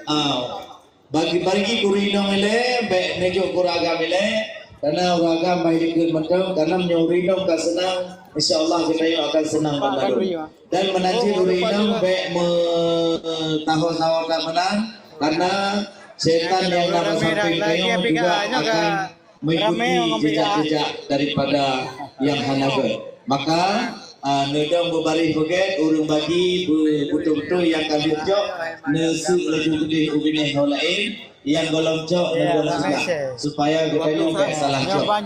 Ah, Bagi, bagi ureuëng inong ilée, bék neujok keu ureuëng agam ilée, karena ureuëng agam bah likot mantong, karena meunyoe ureuëng inong ka seunang, insya Allah geutanyoe akan seunang banmandum. Dan meunan cit ureuëng inong bék meutaho-taho that meunan, karena setan nyang na bak sampéng tanyoe juga akan mengikuti jejak-jejak daripada nyang hana gét. Maka, ah, neudong beubaréh beugét, ureuëng bagi beu-, beutôi-beutôi nyang ka lheueh cok, neuseuek laju keudeh u binéh ho laén, nyang gohlom cok neudong seublah, supaya geutanyoe bék salah cok. Eh,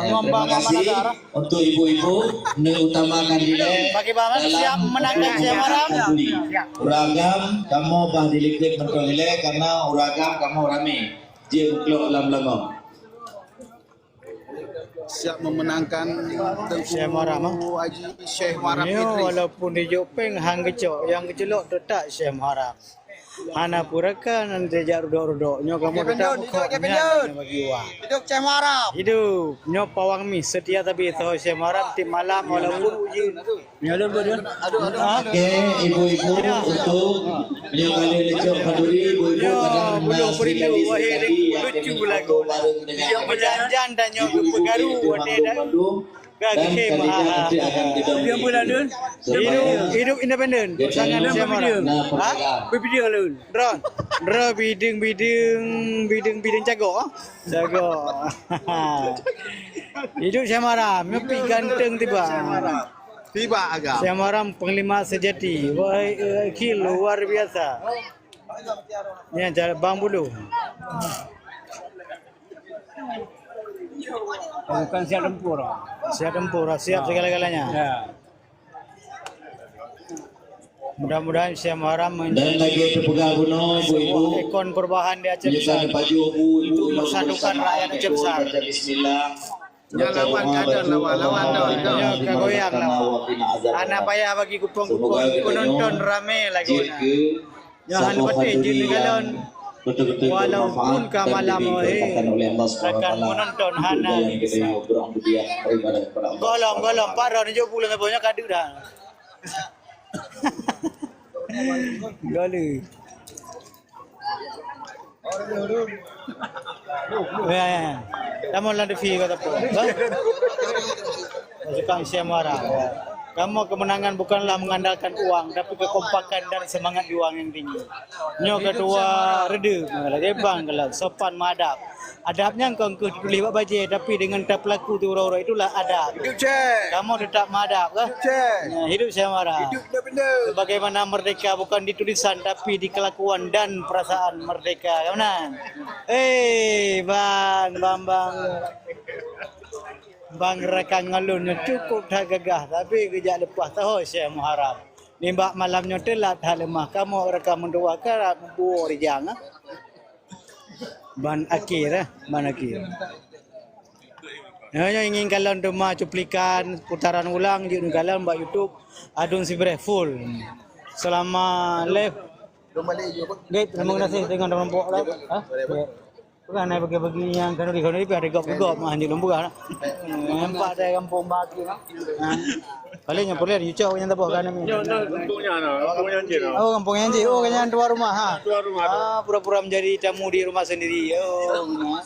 terima kasih untuk ibu-ibu, neuutamakan ilée dalam khanduri. Ureuëng agam kamoe bah di likot mantong ilée, karena ureuëng agam kamoe ramé. Jeuet meuklok lam lagong. Siap memenangkan Teuku Syekh Muharram, ah. Haji Syekh Muharram Idris. Walaupun dijok péng han geucok, nyang geuceulok teutap Syekh Muharram. Hana peureuka nan tajak rudok-rudok. Nyoe kamoe teutap bukon nyan bagi wang. Hidup Syekh Muharram. Hidup. Nyoe pawang mi seutia tabi tho Syekh Muharram tiep malam walaupun ujeuen. Oke, ibu-ibu, untuk meunyoe ka lheueh neucok khanduri, ibu-ibu kadang Puluh perindu, wahai rindu, lucu lagu. Bijak meujan-jan dan nyoe geupeukaru, watèe dak gagèe meu'ah. Dia pun ada. Hidup, hidup independen. Pasangan Syamara. Ha? Bibideueng lôn. Droe. Droe bideueng, bideueng, bideueng, bideueng cagok, ah. Cagok. Hidup Syamara, meupi ganteng tiba. Tiba agam. Syamara panglima sejati. Wahai, eh, Akil, luar biasa. Nyan cara bang bulu. Bukan siap tempur. Siap tempur, siap segala-galanya. Ya. Mudah-mudahan Syamara menjadi sebuah ikon perubahan di Aceh Besar. Dan lagi teupeugah bunoe, Bu Ibu, untuk mempersatukan rakyat Aceh Besar. Baca bismillah. Nyan lawan kadang, lawan, lawan, lawan. Nyoe ka goyang lawan. Hana payah bagi kupon-kupon, penonton ramé lagoena. Nyoe hana patéh jeuet neukalon. Walaupun ka malam, eh, rakan penonton hana bisa. Golom, golom, parah ni jok pulang apa nyoe kadeuh dah. Gole. Ya, ya, ya. Kamoe lam T V ka teupeu. Tukang Syamara. Kamoe kemenangan bukanlah mengandalkan uang, tapi kekompakan dan semangat juang yang tinggi. Nyoe keudua reudeuh, lagèe bang galak sopan meuadab. Adab nyan kon keuh teutuléh bak bajèe, tapi dengan tapeulaku di uroe-uroe itulah adab. Hidup Cek. Kamoe teutap meuadab, kah? Hidup Cek. Ya, hidup Syamara. Hidup Nabi Nuh. Sebagaimana merdeka bukan di tulisan, tapi di kelakuan dan perasaan merdeka. Ka meunan? Eh, Bang, Bang, Bang. Bang rakan ngon lôn nyoe cukup that gagah, tapi geujak leupah taho Syekh Muharram. Nibak malam nyoe teulat that leumah, kamoe rakan meutuwah ka mubuo rijang, ah. Ban akhé, eh, ban akhé. Nyoe, nyoe ingin kalon teuma cuplikan putaran ulang jeuet neukalon bak YouTube Adun Sibreh full. Selama live. Baik, terima kasih dengan teman-teman lah. Ha? Ya. Bukan naik bagi-bagi yang khanduri-khanduri pih ada gop-gop mah, anjing lom bukan. Nampak dari kampung bagi mah. Ha. Paling yang boleh diucap yang tak boleh kan ni. Kampungnya, kampungnya anjing. Oh, kampungnya anjing. Oh, kayaknya tuan rumah ha. Tuan rumah. Ah, pura-pura menjadi tamu di rumah sendiri. Oh, benar.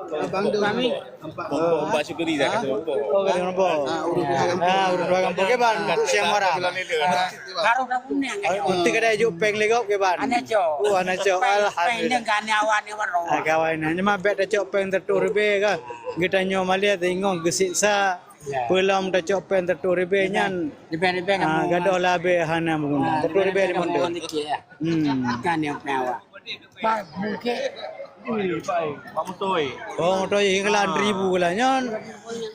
Abang tu. Kami. Nampak. Pompong, Pak Syukuri dah kata pompong. Oh, kata pompong. Ah, urut dua kampung. Ah, urut dua kampung. Okey, Bang. Untuk Syekh Muharram. Baru dah kuning. Untuk kada juk peng legok ke, Bang? Anak cok. Oh, anak cok. Peng, peng alhamdulillah. Dengan awan ni baru. Ah, kawan. Hanya mah bek dah cok peng tertuh rebe ke. Kita nyoe malah tengok gesiksa. Ya. Peulom dah cok peng tertuh rebe nyan. Lebih-lebih ah, kamu gadoh lah be hana mengundang. Ah, tertuh rebe di lebih-lebih kamu mondok. Orang dikit, ya. Hmm. Kan yang peng awak. Pak Bukit. Pak Mutoi. Oh, Mutoi, inggelan ribu lah nyan.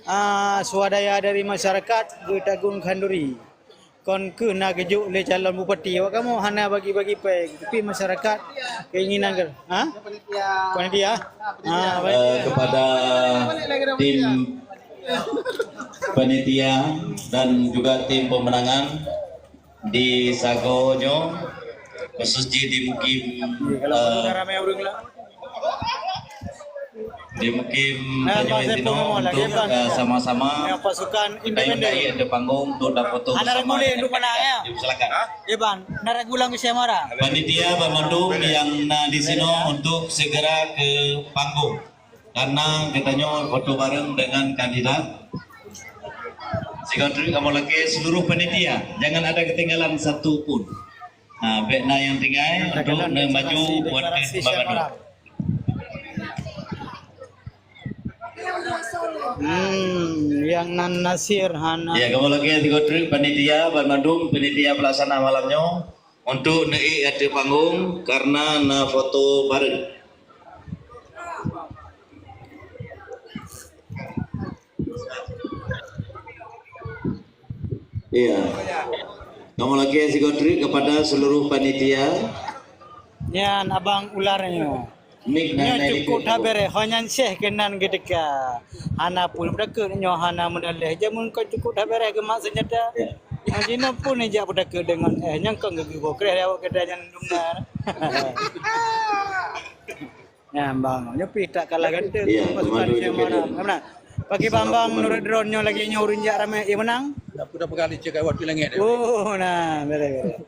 Ah, swadaya dari masyarakat geutagun khanduri. Kon keuh na geujok lé calon bupati. Awak kamoe hana bagi-bagi peng, tapi masyarakat keinginan ke, ha? Panitia. Ah, baik. Eh, kepada tim panitia dan juga tim pemenangan, di sagoe nyoe, khusus jih di mukim, eh, di mukim tanyoe sinoe untuk, eh, sama-sama kita yang naik di panggung untuk dapat foto bersama. Silakan. Panitia banmandum yang na di sinoe untuk segera ke panggung. Karena geutanyoe foto bareng dengan kandidat. Sigoe treuk kamoe lakèe seluruh panitia, jangan ada ketinggalan satu pun. Ha, bèk na nyang tinggai untuk neumaju buet keu Bang Adu. Hmm, yang nan Nasir hana. Ya, kamoe lakèe sigoe treuk panitia, banmandum panitia pelaksana malam nyoe. Untuk neuék ateueh panggung karena na foto bareng. Iya. Kamoe lakèe sigoe treuk kepada seluruh panitia. Nyan abang ular nyoe. Nyoe cukôp that beureh, ho nyan syeh keunan geuteuka. Hana pun meutakeuet nyoe hana meudaleh. Jameun kon cukôp that beureh geumat seunjata. Ya. Nyoe jinoe pun jak peutakeuet deungon eh nyang kon geugeuboh kreh awak gata nyan dum na. Nyan bang, nyoe pih tak kalah ganteng pasukan Syekh Muharram. Ka meunan? Pagi bang-bang menurut droeneuh nyoe lagèe nyoe ureueng jak ramè, eh, meunang? Dak peugah licek kat waktu langit. Oh, nah, beureh, beureh.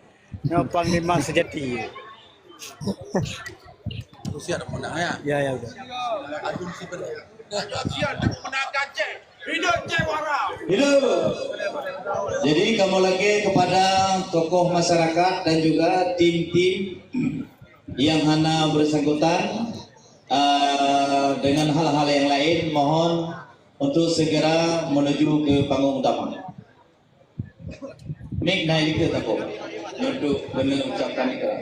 Nyoe panglima sejati. Aku siap dah menang ya. Ya, ya udah. Aku mesti benar. Siap untuk memenangkan Aceh. Hidup Che Guevara. Hidup. Jadi kamoe lakée kepada tokoh masyarakat dan juga tim-tim yang hana bersangkutan uh, dengan hal-hal yang lain, mohon untuk segera menuju ke panggung utama. Mik naik ke tapo untuk kena ucapkan ikrar.